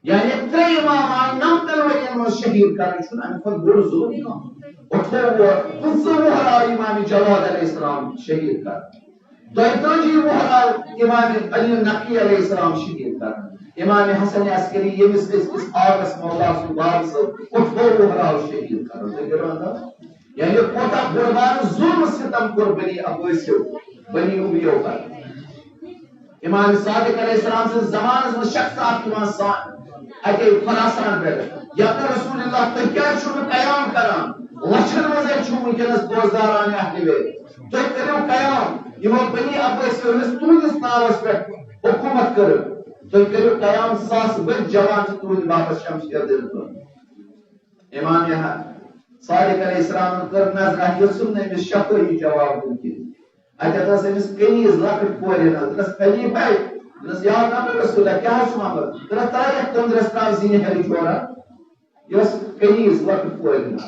یعنی ترٛےٚ امام آیہِ نَمتَن ؤرین منٛز شہیٖد کرنہٕ، چھُنہٕ اَمہِ کھۄتہٕ بوٚڑ ظلم کانٛہہ۔ اَٹھووُہ، پٕنٛژٕہ وُہر آو امام جواد علیہ السلام شہیٖد کرنہٕ۔ دۄیتٲجی وُہر آو امام علی نقوی علیہ السلام شہیٖد کرنہٕ۔ امام حسن عسکری، ییٚمِس أسۍ أکِس آبس مولا سُنٛد باب صٲب، اَٹھووُہ وُہر آو شہیٖد کرنہٕ۔ تُہۍ کٔرِو اندازٕ؟ یعنی کوٗتاہ بوٚڑ بارٕ ظلم ستم کوٚر بنی عباسیو، بنی امیو پر۔ امام صادق علیہ السلام سٕنٛدِس زمانس منٛز شخص اکھ یِوان سا-، اتے خراسان پٮ۪ٹھ، یا رسول اللہ، تُہۍ کیٛازِ چھِو نہٕ قیام کران؟ لچھن منٛز ہے چھُ وٕنکیٚنس بوزداران اہل بیت۔ تُہۍ کٔرِو قیام، یِمو بنی عباسیو یُس تُہنٛدِس ناوس پٮ۪ٹھ حکوٗمت کٔر، تُہۍ کٔرِو قیام، ساس بٔدۍ جوان چھِ تُہنٛدِ باپتھ شمشیر دِنہٕ خٲطرٕ۔ امام یہاں صادق علیہ السلام کٔر نظر، یوٚژھُن نہٕ أمِس شفٲہی جواب دیُن کینٛہہ۔ اَتٮ۪تھ ٲس أمِس قمیٖض لۄکٕٹ کورِ ہٕنٛز۔ دوٚپنَس، "خلیفہ"، دوٚپنَس، "یا نبی رسول اللہ، کیٛاہ چھُ معاملہٕ؟" دوٚپنَس، "ترٛاو یَتھ توٚنٛدرَس، ترٛاو زِنہِ ہٮ۪رِ جورا، یۄس قمیٖض لۄکٕٹ کورِ ہٕنٛز۔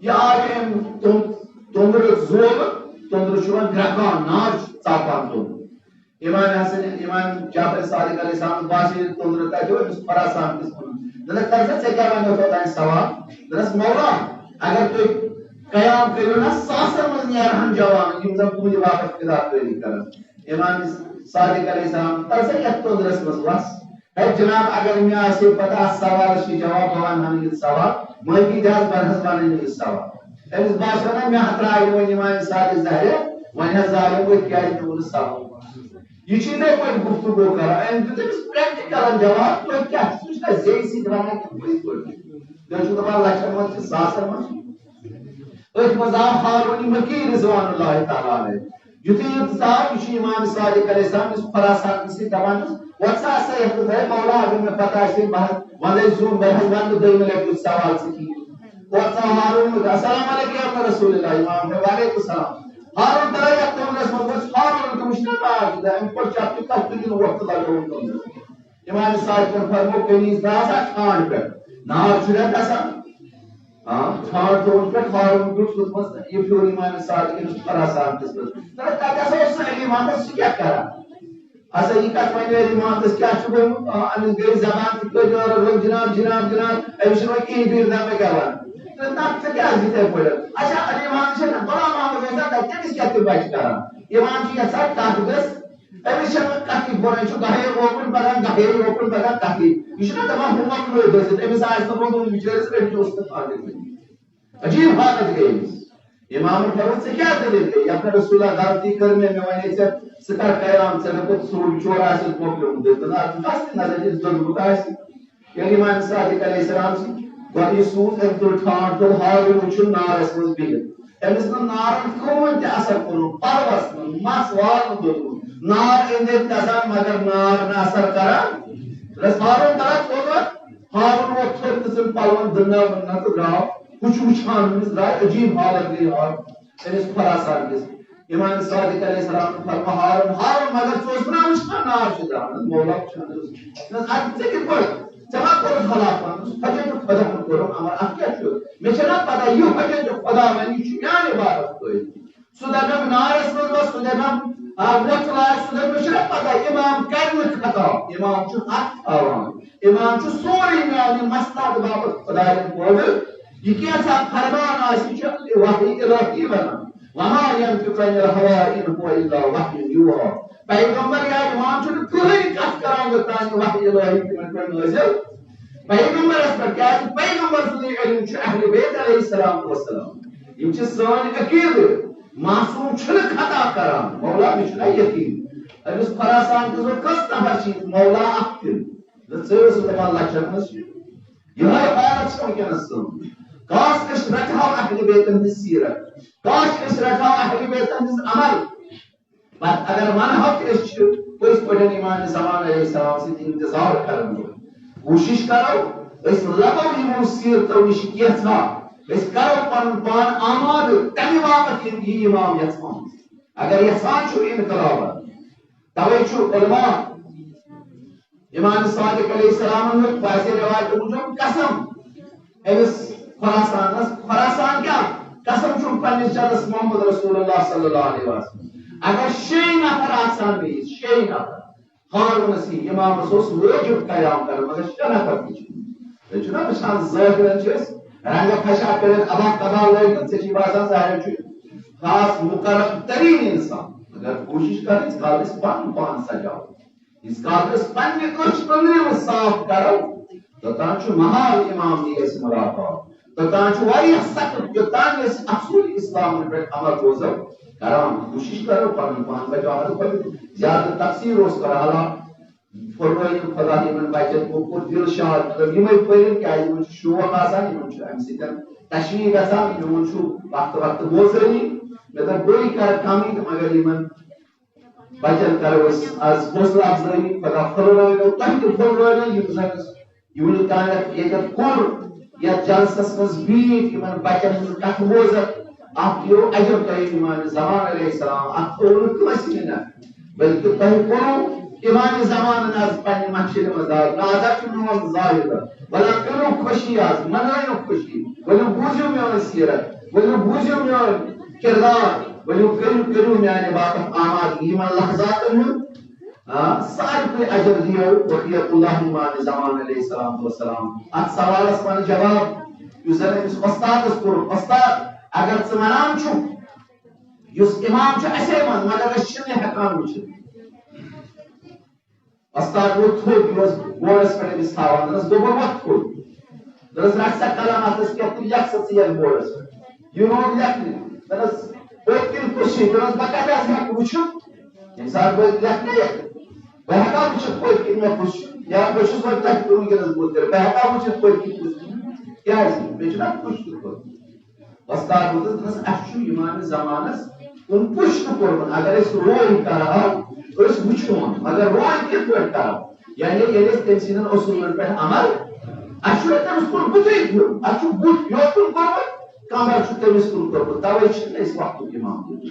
یہِ آو أمۍ توٚن-، توٚنٛدرٕ زولہٕ، توٚنٛدرٕ چھُ وۄنۍ گرٛٮ۪کان، نار چھُ ژاپان توٚنٛدرٕ۔" امام حسن، امام جعفر صادق علیہ السلام باسے یہِ توٚنٛدرٕ تَتہِ، أمِس خراسان کِس ووٚنُن۔ دوٚپنَس، "تَلہٕ سا، ژےٚ کیٛاہ وَنیوتھ اوٚتام سوال؟" دوٚپنَس، "مولا، اگر تُہۍ قیام کٔرِو نا، ساسَن منٛز نیرہَن جوان، یِم زَن تُہٕنٛدِ باپتھ فدا کٲری کَرَن۔" امام صادق علیہ السلام، "تَلہٕ سا یَتھ توٚنٛدرَس منٛز وَس۔" ہے جناب، اگر مےٚ آسہِ ہے پتہ اَتھ سوالَس چھُ جواب، بہٕ وَنہٕ ہا نہٕ یہِ سوال، معٲفی دِ حظ، بہٕ نہٕ حظ وَنہٕ نہٕ یہِ سوال۔ أمِس باسیو نا، مےٚ ہترایہِ وۄنۍ یِم آمہِ سارے زہرِ، وۄنۍ حظ زایہِ وۄنۍ کیٛازِ مےٚ ووٚن نہٕ سوال۔ یہِ چھُ یِتھَے پٲٹھۍ گفتگو کران، أمۍ دیُت أمِس practical جواب، تُہۍ کیٛاہ چھِو، سُہ چھُ نا زیٚیہِ سۭتۍ وَنان کِنہٕ پٔزۍ پٲٹھۍ؟ تُہۍ چھِو دَپان لَچھَن منٛز چھِ، ساسَن منٛز چھِ۔ أتھۍ منٛز آو ہارون مکی رضوان اللہ تعالیٰ علیہ۔ یُتھُے یہِ ژاو، یہِ چھُ امام صادق علیہ السلام، یُس خراسان کِس سۭتۍ دَپان چھُس، "وۄتھ سا، سا یَتھ منٛز ہے مولا، اگر مےٚ پتہ آسہِ ہے، بہٕ حظ وَنَے زوٗن، بہٕ حظ وَنہٕ نہٕ دوٚیمہِ لَٹہِ یُتھ سوال ژٕ کِہیٖنۍ۔" وۄتھ سا ہارون، "السلام علیکم یا رسول اللہ"، امام ہے، "وعلیکم السلام۔" ہارون، ترٛاو یَتھ توٚنٛدرَس منٛز، وۄتھ ہارون تہٕ وٕچھ نا نار چھُ، أمۍ کوٚر چَپٹہِ تَتھ تُجُن وۄٹھ تہٕ لَگٲوٕن توٚنٛدرَس۔ امام صادقن فرمو، قمیٖض درٛاو سا ٹھانٛڈ پٮ۪ٹھ، نار چھُ رٮ۪تھ گژھان۔ آ، ٹھانٛڈ تھوٚوُن پٮ۪ٹھ، ہارون بیوٗٹھ ہُتھ منٛز، یہِ پھیوٗر امام صادق أمِس خراسان کِس منٛز۔ تَتہِ ہسا اوس سُہ علی محمد، سُہ کیٛاہ کران؟ ہسا یہِ کَتھ وَنہِ علی محمدس کیٛاہ چھُ گوٚمُت؟ آ، أمِس گٔے زبان تہِ کٔج عٲرَق، دوٚپ، "جناب، جناب، جناب، أمِس چھُنہٕ وۄنۍ کِہیٖنۍ بیٖر دَمے گٮ۪وان۔" تہٕ نہ، ژٕ کیٛازِ یِتھَے پٲٹھۍ؟ اچھا، علی محمد چھُنہٕ غلام محمد اوس نا، تَتہِ تٔمِس کیٛاہ تِم بَچہِ کران؟ یِوان چھُ یَژھان کَتھ گٔژھ أمِس چھَنہٕ کَتھٕے، بۄنَے چھُ گاہے اوکُن پَکان، گاہے اوکُن پَکان، کَتھٕے۔ یہِ چھُنہ دَپان، ہُہ مۄکلٲو دٔسِتھ، أمِس آسہِ نہٕ روٗدمُت بِچٲرِس أڑِس اوس نہٕ پَتہٕ۔ عجیٖب حالت گٔے أمِس۔ اِمامَن فرموو، "ژےٚ کیٛاہ دٔلیٖل گٔے؟ یَتھ نہٕ رسول اللہ غلطی کٔر مےٚ، مےٚ وَنے ژےٚ، ژٕ کَر قیام، ژےٚ دوٚپُتھ سُہ بِچور آسہِ مۄکلیومُت دٔسِتھ۔ نہ، بَس تہِ نظر ییٚلہِ دوٚدمُت آسہِ۔" ییٚلہِ امام صادق علیہ السلام سٕنٛدۍ گۄڈٕ یہِ سوٗز، أمۍ تُل ٹھانٛڈ، تُل ہارُن وٕچھُن نارس منٛز بِہِتھ۔ أمِس نہٕ نارن کٕہٕنۍ تہِ اثر کوٚرُن، پلوس نہٕ، مس وال نہٕ دوٚدمُت۔ نار أنٛدۍ أنٛدۍ دَزان، مگر نار نہٕ اثر کران۔ دوٚپنس، "ہارُن، ترا کوٚت ووت؟" ہارُن ووت تھوٚد تہٕ ژٔلۍ پلون دٕنہ وٕنہ تہٕ درٛاو۔ وٕچھ وٕچھان أمِس درٛاے عجیٖب حالت گٔے حال أمِس خراسان کِس۔ امام صادق علیہ السلام فرمو ہارون، ہارون، مگر ژٕ اوس نہ وٕچھان نار چھُ درٛاوان، مولا چھُ نہ۔ اَدٕ ژےٚ کِتھ پٲٹھۍ؟ ژےٚ ما کوٚرُتھ ہلاک پَنُن؟ حجت خدا ہن کوٚرُم امر، اَتھ کیٛاہ چھُ؟ مےٚ چھےٚ نہ پتہ، یہِ حجت خدا وَنہِ، یہِ چھُ میٛانہِ عبادت پٲٹھۍ۔ سُہ دَپٮ۪م نارس منٛز بس، سُہ دَپٮ۪م، آ، وۄتھ لاے، سُہ دَپٮ۪م، مےٚ چھُنہ پتہ، امام کرِ نہٕ خطا، امام چھُ حق تھاوان، امام چھُ سورُے میانہِ مصلحت باپتھ خدایَن پٲدٕ۔ یہِ کینٛژھا فرمان آسہِ، یہِ چھُ وحی الہی بنان۔ وما ينطق عن الهوى ان هو الا وحي يوحى۔ پیغمبر یا امام چھُنہٕ کٕہٕنۍ کتھ کران یوٚتام نہٕ وحی الہی تِمن پٮ۪ٹھ نٲزِل۔ پیغمبرس پٮ۪ٹھ، کیازِ پیغمبر سُنٛدُے علم چھُ اہل بیت علیہ السلام والسلام۔ یِم چھِ سٲنۍ عقیدٕ۔ معصوم چھُنہٕ خطا کران۔ مولا، مےٚ چھُنہ یقین۔ أمِس خراسان کِس وۄنۍ کٔژ نفر چھِ یِم مولا اکھ تہِ؟ نہ، ژٕ ٲسٕکھ دپان لچھن منٛز چھِ۔ یِہوٚے حالت چھِ وٕنکیٚنس سٲنۍ۔ کاش أسۍ رٹہو اہل بیتن ہٕنٛز سیرت۔ کاش أسۍ رٹہو اہل بیتن ہٕنٛز عمل۔ پتہٕ اگر ونہو تہِ أسۍ چھِ پٔزۍ پٲٹھۍ امام زمان علیہ السلام سٕنٛدۍ انتظار کرن وٲلۍ۔ کوٗشش کرو أسۍ لبو یِمو سیرتو نِش کینٛژھا، أسۍ کرو پنُن پان آمادٕ تمہِ باپتھ یِم یہِ امام یژھان۔ اگر یژھان چھُ انقلابن، توے چھُ علماء امام صادق علیہ السلام ہُنٛد بعض روایتو موجب قسم أمِس خراسانس، خراسان کیٛاہ؟ قسم چھُم پننِس جدس محمد رسول اللہ صلی اللہ علیہ وسلم۔ اگر شیٚیہِ نفر آسان بیٚیِس، شیٚیہِ نفر، ہارونس یہِ امامس اوس وٲجب قیام کرُن، مگر شےٚ نفر تہِ چھِ۔ تُہۍ چھِو نا وٕچھان، ظٲہرن چھِ أسۍ رنگہٕ پھشا کٔرِتھ، ابا تبا لٲگِتھ، ژےٚ چھِ باسان ظٲہرن چھُ خاص مقرب تریٖن انسان، مگر کوٗشش کرٕنۍ، ژٕ کالہٕ أسۍ پنُن پان سجاوو۔ ییٖتِس کالہٕ أسۍ پننہِ أچھ أنٛدرِمہٕ صاف کرو، توٚتام چھُ محال امام دی اَسہِ ملاقات۔ توٚتام چھُ واریاہ سخت، یوٚتام أسۍ اصوٗل اسلامن پٮ۪ٹھ عمل روزو کران۔ کوٗشش کرو پنُن پان بچاو۔ ہر کھۄتہٕ زیادٕ تقصیر اوس کران اللہ فرمٲیِن خدا یِمن بچن کو کوٚر دل شاد، مطلب یِمے پٔرِن، کیازِ یِمن چھُ شوق آسان، یِمن چھُ امہِ سۭتۍ تشویٖق گژھان، یِمن چھُ وقتہٕ وقتہٕ بوزٲنی۔ مےٚ دوٚپ بٕے کرٕ کمٕے تہٕ مگر یِمن بچن کرو أسۍ از حوصلہٕ افزٲیی، خدا پھٔلرٲوِنو، تۄہہِ تہِ پھٔلرٲوِنو، یِم زن یہِ وٕنیُک تام یتھ ییٚتٮ۪تھ کوٚر، یتھ جلسس منٛز بیٖٹھۍ، یِمن بچن ہٕنٛز کتھٕ بوزتھ، اکھ یِیو عجب تۄہہِ امام زمان علیہ السلام، اتھ کوٚر نہٕ کٲنٛسہِ منت، بلکہِ تۄہہِ کوٚروٕ امام زمانن از پننہِ محفلہِ منٛز دعوت۔ نہ، از چھُ میون زاہد، ولا کٔرِو خوشی از، منٲیِو خوشی، ؤلِو بوٗزِو میٲنۍ سیرت، ؤلِو بوٗزِو میون کردار، ؤلِو کٔرِو، کٔرِو میانہِ باپتھ آمادگی یِمن لحظاتن ہُنٛد۔ آ، ساروی کھۄتہٕ اجر دیو بقیت اللہ امام زمان علیہ الصلوۃ والسلام۔ اتھ سوالس ونہٕ جواب یُس زن أمِس وۄستادس کوٚر، وۄستاد، اگر ژٕ ونان چھُکھ، یُس امام چھُ اَسے منٛز، مگر أسۍ چھِنہٕ یہِ ہٮ۪کان وٕچھِتھ۔ وۄستاد ووٚتھ تھوٚد، یہِ اوس بورڈس پٮ۪ٹھ أمِس تھاوان، دوٚپنس، "گوٚبُر، وۄتھ تھوٚد۔" دوٚپنس، "رٹھ سا قلم اتھس کٮ۪تھ تہٕ لیکھ سا ژٕ یتھ بورڈس پٮ۪ٹھ۔ یہِ روٗد لیکھنہِ۔" دوٚپنس، "پٔتۍ کِنۍ کُس چھُے؟" دوٚپنس، "بہٕ کتہِ حظ ہٮ۪کہٕ وٕچھِتھ؟ ییٚمہِ ساتہٕ بہٕ لیکھنَے یَژھٕ، بہٕ ہٮ۪کا وٕچھِتھ پٔتۍ کِنۍ مےٚ کُس چھُ؟ یا بہٕ چھُس وۄنۍ تۄہہِ تہِ وٕنکیٚنس بوٗزِتھ، بہٕ ہٮ۪کا وٕچھِتھ پٔتۍ کِنۍ کُس چھُ؟ کیٛازِ؟ مےٚ چھُنہ پُشت کوٚرمُت۔" وۄستاد ووٚنُس، دوٚپنَس، "اَسہِ چھُ یِمامِ زمانَس کُن پُشت کوٚرمُت۔ اگر أسۍ روے کرہاو، أسۍ وٕچھون، مگر روے کِتھ پٲٹھۍ کرو؟ یعنی ییٚلہِ أسۍ تٔمۍ سٕنٛدٮ۪ن اصوٗلن پٮ۪ٹھ عمل، اَسہِ چھُنہ تٔمِس کُن بُتھٕے دیُن، اَسہِ چھُ بُتھ یوکُن کوٚرمُت، کمر چھُ تٔمِس کُن کوٚرمُت، تَوَے چھِنہٕ أسۍ وقتُک اِمام دیُن۔"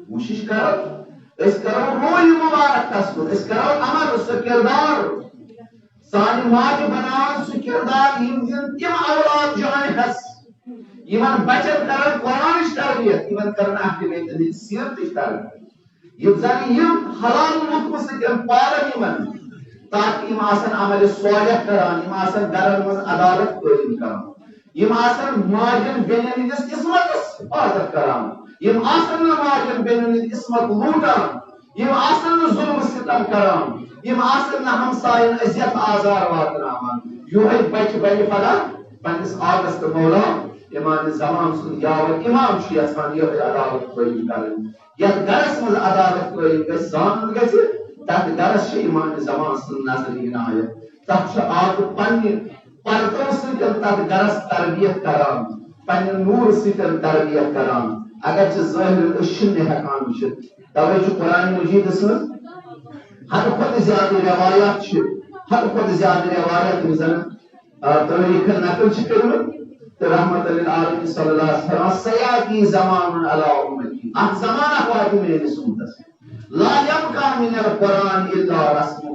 کوٗشِش کرو، أسۍ کرو روے مبارک تس کُن، أسۍ کرو عمل سُہ کردار، سانہِ ماجہِ بناوان سُہ کردار، یِم دِن تِم اولاد جانہِ حس، یِمن بچن کرن قرآنٕچ تربیت، یِمن کرن اہل بیتن ہٕنٛز سیرتٕچ تربیت، یِم زن یِم حلال لقمہٕ سۭتۍ پالن یِمن، تاکہِ یِم آسن عمل صالح کران، یِم آسن گرن منٛز عدالت قٲیِم کران۔ یِم آسن ماجن بیٚنٮ۪ن ہٕنٛدِس عصمتس حفاظت کران۔ یِم آسن نہٕ ماجن بیٚنٮ۪ن ہٕنٛدۍ عصمت لوٗٹان۔ یِم آسن نہٕ ظلم ستم کران۔ یِم آسن نہٕ ہمساین اذیت آزار واتناوان۔ یِہوٚے بچہِ بنہِ پگاہ پننِس آغس تہٕ مولا امام زمان سُنٛد یاور۔ امام چھُ یژھان یِہوٚے عدالت قٲیِم کرٕنۍ۔ یتھ گرس منٛز عدالت قٲیِم گژھِ، زانُن گژھِ، تتھ گرس چھِ امام زمان سٕنٛز نظر عنایت۔ تتھ چھُ آب پننہِ پردو سۭتۍ تتھ گرس تربیت کران، پننہِ نوٗرٕ سۭتۍ تربیت کران۔ اگرچہِ ظٲہرن أسۍ چھِنہٕ ہٮ۪کان وٕچھِتھ، توے چھُ قرآن مجیدس منٛز حد کھۄتہٕ زیادٕ روایات چھِ، حد کھۄتہٕ زیادٕ روایات یِم زن، آ، تٲریٖخن نقل چھِ کٔرمٕتۍ۔ رحمت للعالمین صلی اللہ علیہ وسلم، سیاتی زمان علی امتی، اکھ زمانہ واتہِ میٲنِس امتس، لا یبقی من القرآن الا رسمہ،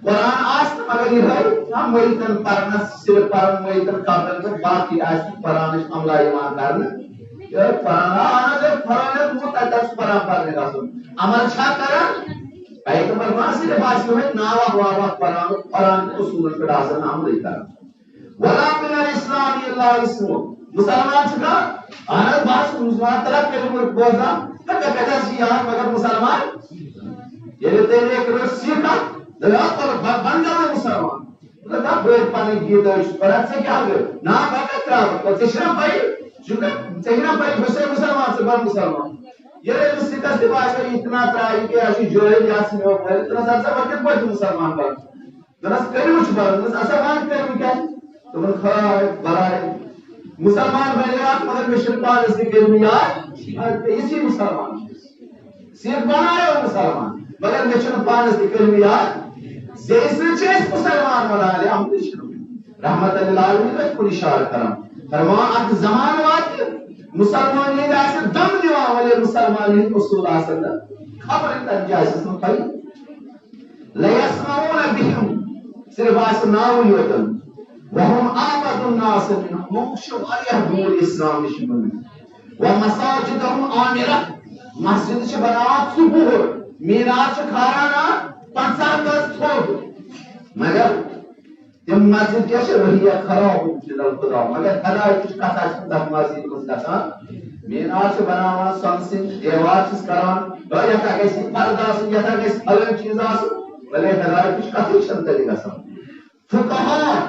قرآن آسہِ نہٕ مگر یِہوٚے، ہم مٔیتن پرنس، صرف پرن مٔیتن قبرن تہٕ باقی آسہِ نہٕ قرآنٕچ عملہ یِوان کرنہٕ۔ یہِ قرآن، آ، اہن حظ، یہِ قرآن حظ گوٚو تتہِ حظ چھُ قرآن پرنہِ گژھُن۔ عمل چھا کران؟ پیغمبر ما صرف آسہِ یِہوٚے ناوہ واوہ قرآن، قرآن کہِ اصوٗلن پٮ۪ٹھ آسان عملٕے کران۔ ولا من الاسلام الا اسمہ۔ مسلمان چھُکھا؟ اہن حظ، بس مسلمان ترا کلمہٕ بوزان، تہٕ ژےٚ کتہِ حظ چھِ یاد مگر مسلمان؟ ییٚلہِ تٔمۍ اکہِ رٔٹ سیٖکھا، دپیو، "پتہٕ ب-، بن جاوے مسلمان۔" مطلب، دپ، بہٕ ییٚلہِ پنٕنۍ گیٖتا چھُس پران، ژےٚ کیٛاہ گٔے؟ نا، بہٕ کتہِ ترٛاوٕ؟ ژےٚ چھےٚ نا پَیی؟ ژےٚ چھےٚ نا پَیی، بہٕ چھُسے مسلمان، ژٕ بن مسلمان۔ ییٚلہِ أمِس سِکس تہِ باسیو، یہِ تہِ نا ترٛایہِ، یہِ کیٛاہ چھُ جٲہِل، یہِ آسہِ میون بٲے، تہٕ نہ سا، ژٕ وۄنۍ کِتھ پٲٹھۍ چھُ مسلمان بنُن؟ دوٚپنَس، کٔرِو چھُ بَرُن۔ دوٚپنَس، اَسا وَن کٔرِو کیٛاہ؟ دوٚپُن، خٲر، بَرابَر۔ مُسلمان بَنے اَکھ، مگر مےٚ چھُنہٕ پانَس تہِ کٔرمٕتۍ یاد۔ یہِ چھِ مُسلمان۔ سِکھ بَنایو مُسلمان، مگر مےٚ چھُنہٕ پانَس تہِ کٔرمٕتۍ یاد۔ زیٚیہِ سۭتۍ چھِ أسۍ مُسلمان وَنان، علی احمد چھُنہٕ۔ رحمت للعالمین ٲسۍ کُن اِشارٕ کران۔ فرمان، اَکھ زمانہٕ واتہِ، مُسلمان ییٚلہِ آسہِ دم دِوان، وَلے مُسلمان ہٕنٛدۍ اصوٗل آسَن نہٕ خبرٕ کَتہِ آسٮ۪س نہٕ پَیی۔ لیسمعون بہم، صرف آسہِ ناوٕے یوتن۔ وہم ابعد الناس منہم، لوٗکھ چھِ واریاہ دوٗر اسلام نِش گٔمٕتۍ۔ ومساجدہم عامرہ، مسجد چھِ بناوان ژُ پُہُر، مینار چھِ کھاران اَتھ پنٛژاہ گز تھوٚد۔ مگر تِم مسجد کیٛاہ چھِ؟ وہی خراب من الخدا، مگر ہدایتٕچ کتھا چھِ تتھ مسجد منٛز گژھان۔ مینار چھِ بناوان سۄنہٕ سٕنٛدۍ، دیوار چھِس کران، ہے، یتھا گژھِ یہِ پردٕ آسُن، یتھا گژھِ فلٲنۍ چیٖز آسُن، بلے ہدایتٕچ کتھٕے چھنہٕ تتہِ گژھان۔ فقہا،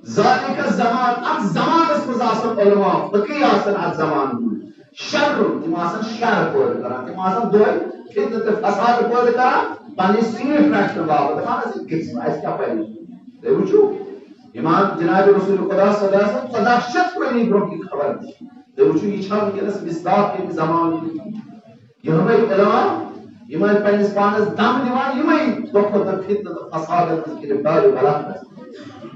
ذالک الزمان، اتھ زمانس منٛز آسن علماء، فقیہ آسن اتھ زمانس منٛز۔ شر، تِم آسن شر پٲدٕ کران، تِم آسن دۄہے فتنہٕ تہٕ فساد پٲدٕ کران، پننہِ سیٖٹ رٹنہٕ باپتھ۔ دپان ٲسۍ، گژھِ نہٕ، اسہِ کیٛاہ پریشٲنی؟ تُہۍ وٕچھِو، امام جناب رسول خدا صلی اللہ علیہ وسلم ژۄداہ شیٚتھ ؤری برونٛہہ یہِ خبر دِژ۔ تُہۍ وٕچھِو، یہِ چھا وٕنکیٚنَس مصداق ییٚمہِ زمانہٕ؟ یِمَے علماء، یِمَے پنٛنِس پانَس دَم دِوان، یِمَے دۄہ کھۄتہٕ دۄہ فتنہٕ تہٕ فسادَن منٛز گِرفتار و بلاہ گژھان۔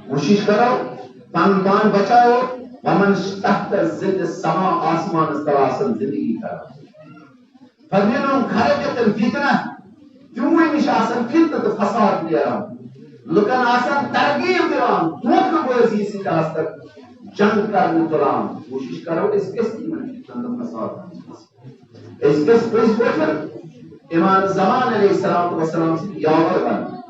کوٗشِش کَرو، پَنُن پان بَچاوو۔ وَمَن تَحْتَ ظِلِّ السَّمَاءِ، آسمانَس تَل آسَن زِندگی کَران۔ فَمِنْهُمْ خَرَجَتِ الْفِتْنَةُ، تِموٕے نِش آسَن فتنہٕ تہٕ فساد نیران۔ لُکَن آسَن ترغیب دِوان، دھوکہٕ بٲزی سۭتۍ آسَن جنگ کرنہٕ تُلان۔ کوٗشِش کَرو أسۍ گٔژھۍ یِمَن فتنَن تہٕ فسادَن منٛز۔ أسۍ گٔژھۍ پٔزۍ پٲٹھۍ امام زمان علیہ الصلوۃ والسلام سٕنٛدۍ یاور بنٕنۍ۔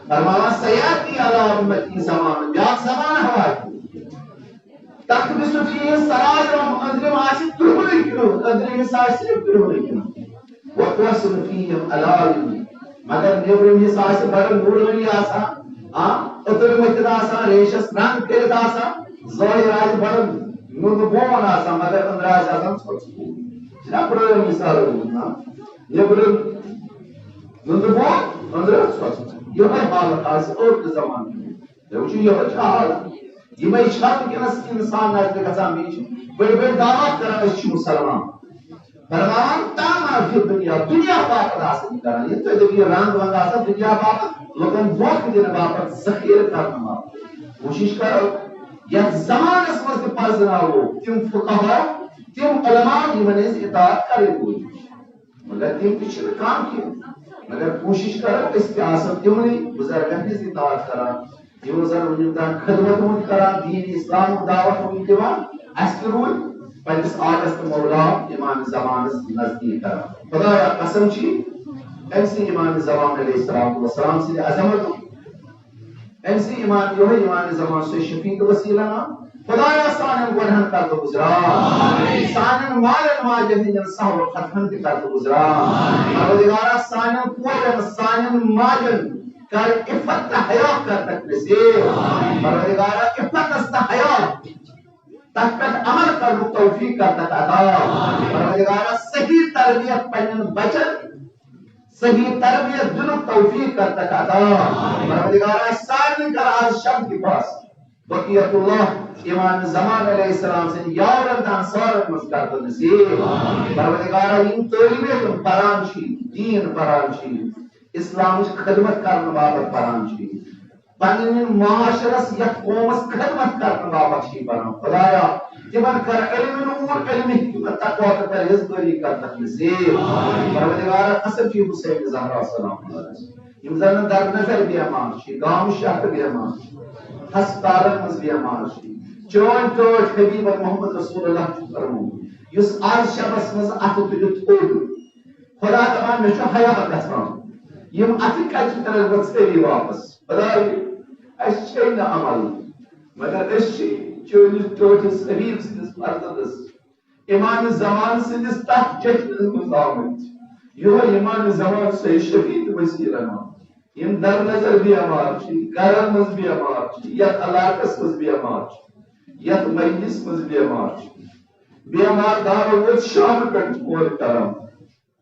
فرماوان، سیاتی علی امتی زمان، بیٛاکھ زمانہٕ واتہِ۔ تخبث فیہ السرائر، أنٛدرِم آسہِ کرٛہُنٕے کرٛہُن، أنٛدرِم حصہٕ آسہِ صرف کرٛہُنٕے کرٛہُن۔ وتحسن فیہ العلائن، مگر نیبرِم حصہٕ آسہِ بڑٕ نورانی آسان، آ، أتٕر مٔتھِتھ آسان، ریشس رنگ کٔرِتھ آسان، ظٲہِر آسہِ بڑٕ نُنہٕ بون آسان، مگر أنٛدرٕ آسہِ آسان ژھۄژٕ پوٗر۔ چھِنہ پرٛٲنۍ مثال روٗز، نہ؟ نیبرٕ نُنہٕ بون، أنٛدرٕ ژھۄژٕ پوٗر۔ یِہوٚے حالت آسہِ ٲخری زمانہٕ۔ تُہۍ وٕچھِو، یِہوٚے چھا حالت؟ یِمَے چھا وٕنکیٚنَس اِنسان نظرِ گژھان، بیٚیہِ چھِ بٔڑۍ بٔڑۍ دعویٰ کران، أسۍ چھِ مُسلمان۔ فرماوان، طمعا فی الدنیا، دُنیا باپتھ آسان کران۔ ییٚلہِ تُہۍ دٔپِو، یہِ رنگ ونگ آسان دُنیا باپتھ، لُکن دھوکہٕ دِنہٕ باپتھ، ذخیرٕ کرنہٕ باپتھ۔ کوٗشِش کرو، یتھ زمانس منٛز تہِ پرزناوو تِم فقہا، تِم علماء، یِمن ہٕنٛز اطاعت کرٕنۍ وٲجِب چھِ۔ مگر تِم تہِ چھِنہٕ کم کینٛہہ۔ مگر کوٗشِش کرو، أسۍ تہِ آسو تِمنٕے بُزرگن ہٕنٛز اطاعت کران۔ یِمو زن وُنیُک تام خدمت وُنہِ کران، دین اسلامُک دعوت وُنہِ دِوان، اسہِ تہِ روٗدۍ پننِس آقس تہٕ مولا امام زمانس نزدیٖک کران۔ خدایا قسم چھِ أمۍ سٕنٛدِ امام زمان علیہ الصلوۃ والسلام سٕنٛدِ عظمتُک، أمۍ سٕنٛدِ امام، یِہوٚے امام زمان سُہ شفیع تہٕ وسیلہ نام۔ خدایا سانٮ۪ن گۄڈہن کر تہٕ گُزران، سانٮ۪ن مالٮ۪ن ماجٮ۪ن ہٕنٛدٮ۪ن سہل و فتحن تہِ کر تہٕ گُزران۔ پروردگارا سانٮ۪ن کورٮ۪ن، سانٮ۪ن ماجٮ۪ن کر عفت تہٕ حیا کر تک نصیب۔ پروردگارا عفتس تہٕ حیا تتھ پٮ۪ٹھ عمل کرنُک توفیق کر تک عطا۔ پروردگارا صحیح تربیت پننٮ۪ن بچن، صحیح تربیت دِنُک توفیق کر تک عطا۔ پروردگارا سارنٕے کر از شب کہِ پاس بقیت اللہ امام زمان علیہ السلام سٕنٛدِ یارن تہٕ انصارن منٛز کر تہٕ نصیب۔ پروردگارا یِم طٲلب علم پران چھِ، دین پران چھِ، اسلامٕچ خدمت کرنہٕ باپتھ پران چھِ، پننہِ معاشرس، یتھ قومس خدمت کرنہٕ باپتھ چھِ یہِ بنان۔ خدایا، تِمن کر علم نور، علم حکمت، تقوی تہٕ پرہیزگٲری کرنک نصیب۔ پروردگارا، قسم چھُ حسین زہرا سلام اللہ علیہ، یِم زن در نظر بیمار چھِ، گام شہر بیمار چھِ، ہسپتالن منٛز بیمار چھِ، چٲنۍ ٹٲٹھۍ حبیبن محمد رسول اللہ چھُ فرمومُت، یُس از شبس منٛز اتھٕ تُلہِ تھوٚد، خدا دپان، مےٚ چھُ حیا گژھان۔ یِم اَتھٕ کَتہِ چھِ کران وۄنۍ ژھیٚری واپس؟ خداے، اَسہِ چھے نہٕ عمل، مگر أسۍ چھِ چٲنِس ٹٲٹھِس حبیب سٕنٛدِس مقصدس، امام زمان سٕنٛدِس تَتھ جشنس منٛز آمٕتۍ۔ یِہوٚے امام زمان سید شفیع تہٕ وسیٖل رحمان۔ یِم در نظر بیمار چھِ، گرن منٛز بیمار چھِ، یَتھ علاقس منٛز بیمار چھِ، یَتھ مجلس منٛز بیمار چھِ۔ بیمار دارو ووت شامہٕ پٮ۪ٹھ فون کران۔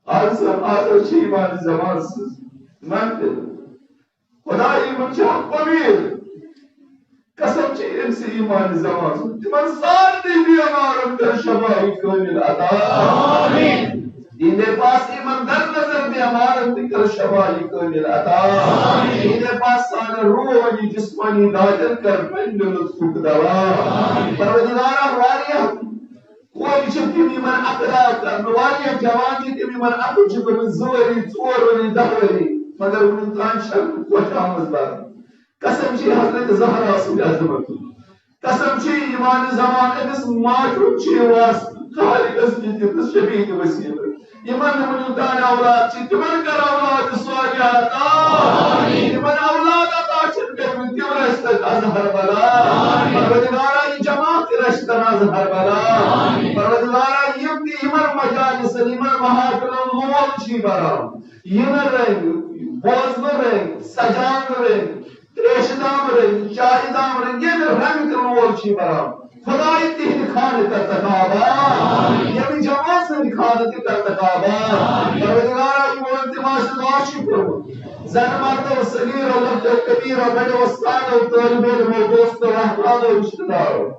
آز، آز چھِ یِوان زمان سٕنٛز محفل۔ خدایہِ، یِمن چھِ اکھ اُمید۔ قسم چھِ أمۍ سٕے یِوان زمان سٕنٛز۔ تِمن سارنٕے بیمارن کر شفاہی کٲمل عطا۔ آمین۔ دیٖنے پاس یِمن در نظر بیمارن تہِ کر شفاہی کٲمل عطا۔ آمین۔ دیٖنے پاس سانٮ۪ن روحٲنی جسمٲنی دادٮ۪ن کر پننہِ لطفُک دوا۔ آمین۔ پروردگارا، واریاہ کورِ چھِ تِم یِمن اقرار کرنہٕ، واریاہ جوان چھِ تِم یِمن عقل چھُ گوٚمُت زٕ ؤری، ژور ؤری، دَہ ؤری، مگر وُنیُک تام چھَنہٕ کوٹھِ آمٕژ لبنہٕ۔ قسم چھِ حضرت زہرا سٕنٛدِ عظمتُک۔ قسم چھِ یِوان زمان أمِس ماجہِ ہُنٛد چھُ یہِ واسطہٕ خالقس نِش دِتس شفیع تہٕ وسیٖلہٕ۔ یِمن نہٕ وُنیُک تام اولاد چھِ، تِمن کر اولاد صالحہ عطا۔ یِمن اولاد عطا چھِنہٕ کٔرمٕتۍ، تِم رٔچھتن از ہر بلا۔ پروردگارا، یہِ جماعت تہِ رٔچھتن از ہر بلا۔ پروردگارا، یِم تہِ یِمن مجالسن، یِمن محافلن لول چھِ بران، یِنہٕ رٔنگۍ، بوزنہٕ رٔنگۍ، سجاونہٕ رٔنگۍ، تریشہِ دام رٔنگۍ، چایہِ دام رٔنگۍ، ییٚمہِ رنگہٕ تہِ لول چھِ بران، خداے تِہنٛدِ خانہٕ کر تکابا، ییٚمہِ جماعت سٕنٛدِ خانہٕ تہِ کر تکابا۔ پروردگارا، یِمو التماس دعا چھُ کوٚرمُت، زن مردو، صغیرو، لۄکٹو، کبیرو، بڑو، استادو، طٲلب علمو، دوستو، احبابو، رشتہٕ دارو،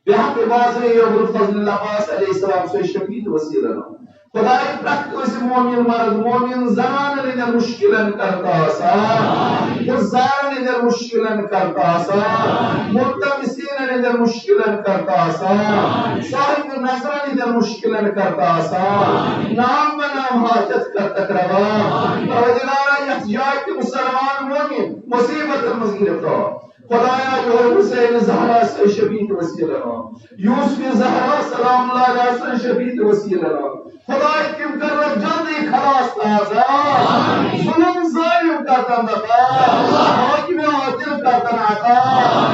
بحق واضح ابوالفضل العباس علیہ السلام سُے شفیع تہٕ وسیلہ نام۔ خداے، پرٛٮ۪تھ کٲنٛسہِ مومن مرد، مومن زنانن ہٕنٛدٮ۪ن مُشکِلن کر تہٕ آسان، گُزارن ہٕنٛدٮ۪ن مُشکِلن کر تہٕ آسان، ملتمسینن ہٕنٛدٮ۪ن مُشکِلن کر تہٕ آسان، صاحب نظرن ہٕنٛدٮ۪ن مُشکِلن کر تہٕ آسان، نام بنام حاجت کر تہٕ روا۔ پروردگارا، یتھ جایہِ تہِ مسلمان مومن مصیبتن منٛز گرفتار، خدایا، یور حسین زہرا سٕے شفیع تہٕ وسیلہ نام، یوسف زہرا سلام اللہ علیہ سٕے شفیع تہٕ وسیلہ نام۔ خداے، تِم کرنکھ جلدی خلاص تہٕ آزاد۔ ظلم ظالم کرتن دفع۔ حاکم عادل کرتن عطا۔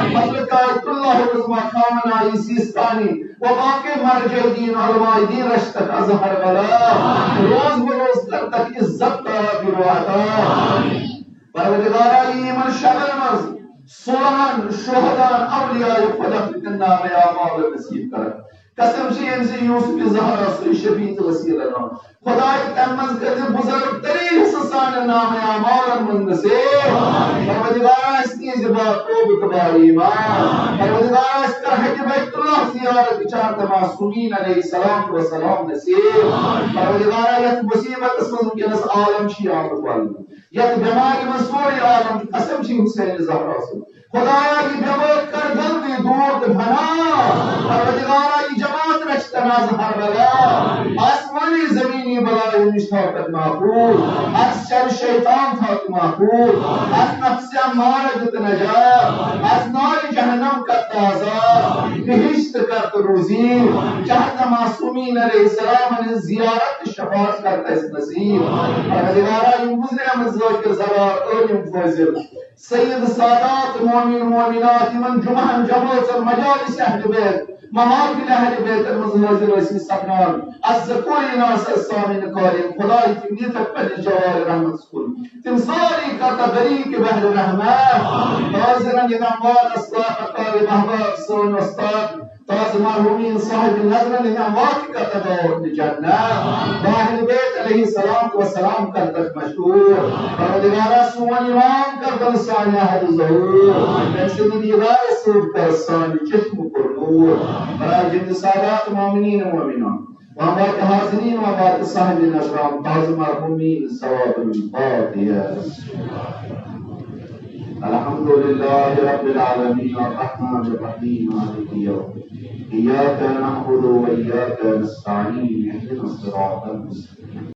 حضرت آیت اللہ العظمی خامنہ ای سیستانی و باقی مرجع دین علماء دین رشتک از ہر بلا، روز بروز کرتک عزت ترا عطا۔ پروردگارا، یِمن شبن منٛز صلحن، شہدان، اولیاء خدا تہٕ نام اعمال نصیب کرن۔ قسم چھِ ییٚمہِ سۭتۍ یوسف زہرا سُے شفیع تہٕ وسیلہ نام۔ خداے، تَمہِ منٛز کٔرۍ زِ بُزرگ تریٖن حصہٕ سانٮ۪ن نام اعمالن منٛز نصیب۔ پروردگارا، اَسہِ دیٖزِ با توبہٕ تہٕ با ایمان۔ پروردگارا، اَسہِ کر حج بیت اللہ زیارت چار معصومین علیہ السلام و سلام نصیب۔ پروردگارا، یتھ مصیبتس منٛز وٕنکیٚنس عالم چھِ آمُت ولنہٕ، یتھ بٮ۪مارِ منٛز سورُے عالم چھُ، قسم چھِ حسین زہرا سُنٛد۔ خدایا، یہِ بٮ۪مٲرۍ کر جلدی دوٗر تہٕ فنا۔ پروردگارا، یہِ جماعت رچھ تنازٕ ہر بلا۔ آسمانی زمینی بلایو نِش تھاو تَتھ محفوظ۔ از شر شیطان تھاو تہِ محفوظ۔ از نفس امارہ دِ تہٕ نجات۔ از نار جہنم کر تہٕ آزاد۔ بہشت کر تہٕ روزی۔ چاہت معصومین علیہ السلام ہٕنٛز زیارت تہٕ شفاعت کر تہٕ اَسہِ نصیب۔ پروردگارا، یِم گُزریمٕتۍ ذٲکر زبان، عٲلم فٲضل، سید سادات مومن مومنات، یِمن جمعہن جمٲژن، مجالس اہل بیت، محافل اہل بیتن منٛز حٲضِر ٲسۍ سپدان، از ذکوری ناس سامعین قاری، خداے، تِم نِتھکھ پننِس جوار رحمتس کُن۔ تِم سٲری کرتہٕ غریق بحر رحمت۔ حاضرن یِم اموات اسلاف اقارب احباب سٲنۍ وۄستاد، تازٕ مرحومین صاحب نظرن ہٕنٛدۍ اموات کتھ دعوت جنت۔ و اہل بیت علیہ الصلوۃ والسلام کر تک مشہور۔ پروردگارا، سون امام کر بن سانہِ حد ظہور۔ تٔمۍ سٕنٛدِ دیدارٕ سۭتۍ کر سانہِ چشمہٕ پر نور۔ برای جند سادات مومنین مومنان، و اموات حاضرین و اموات صاحب نظران، تازٕ مرحومین ثواب الفاتحہ۔ الحمد لله رب العالمين، الرحمن الرحيم، مالك يوم الدين. إياك نعبد وإياك نستعين، اهدنا الصراط المستقيم.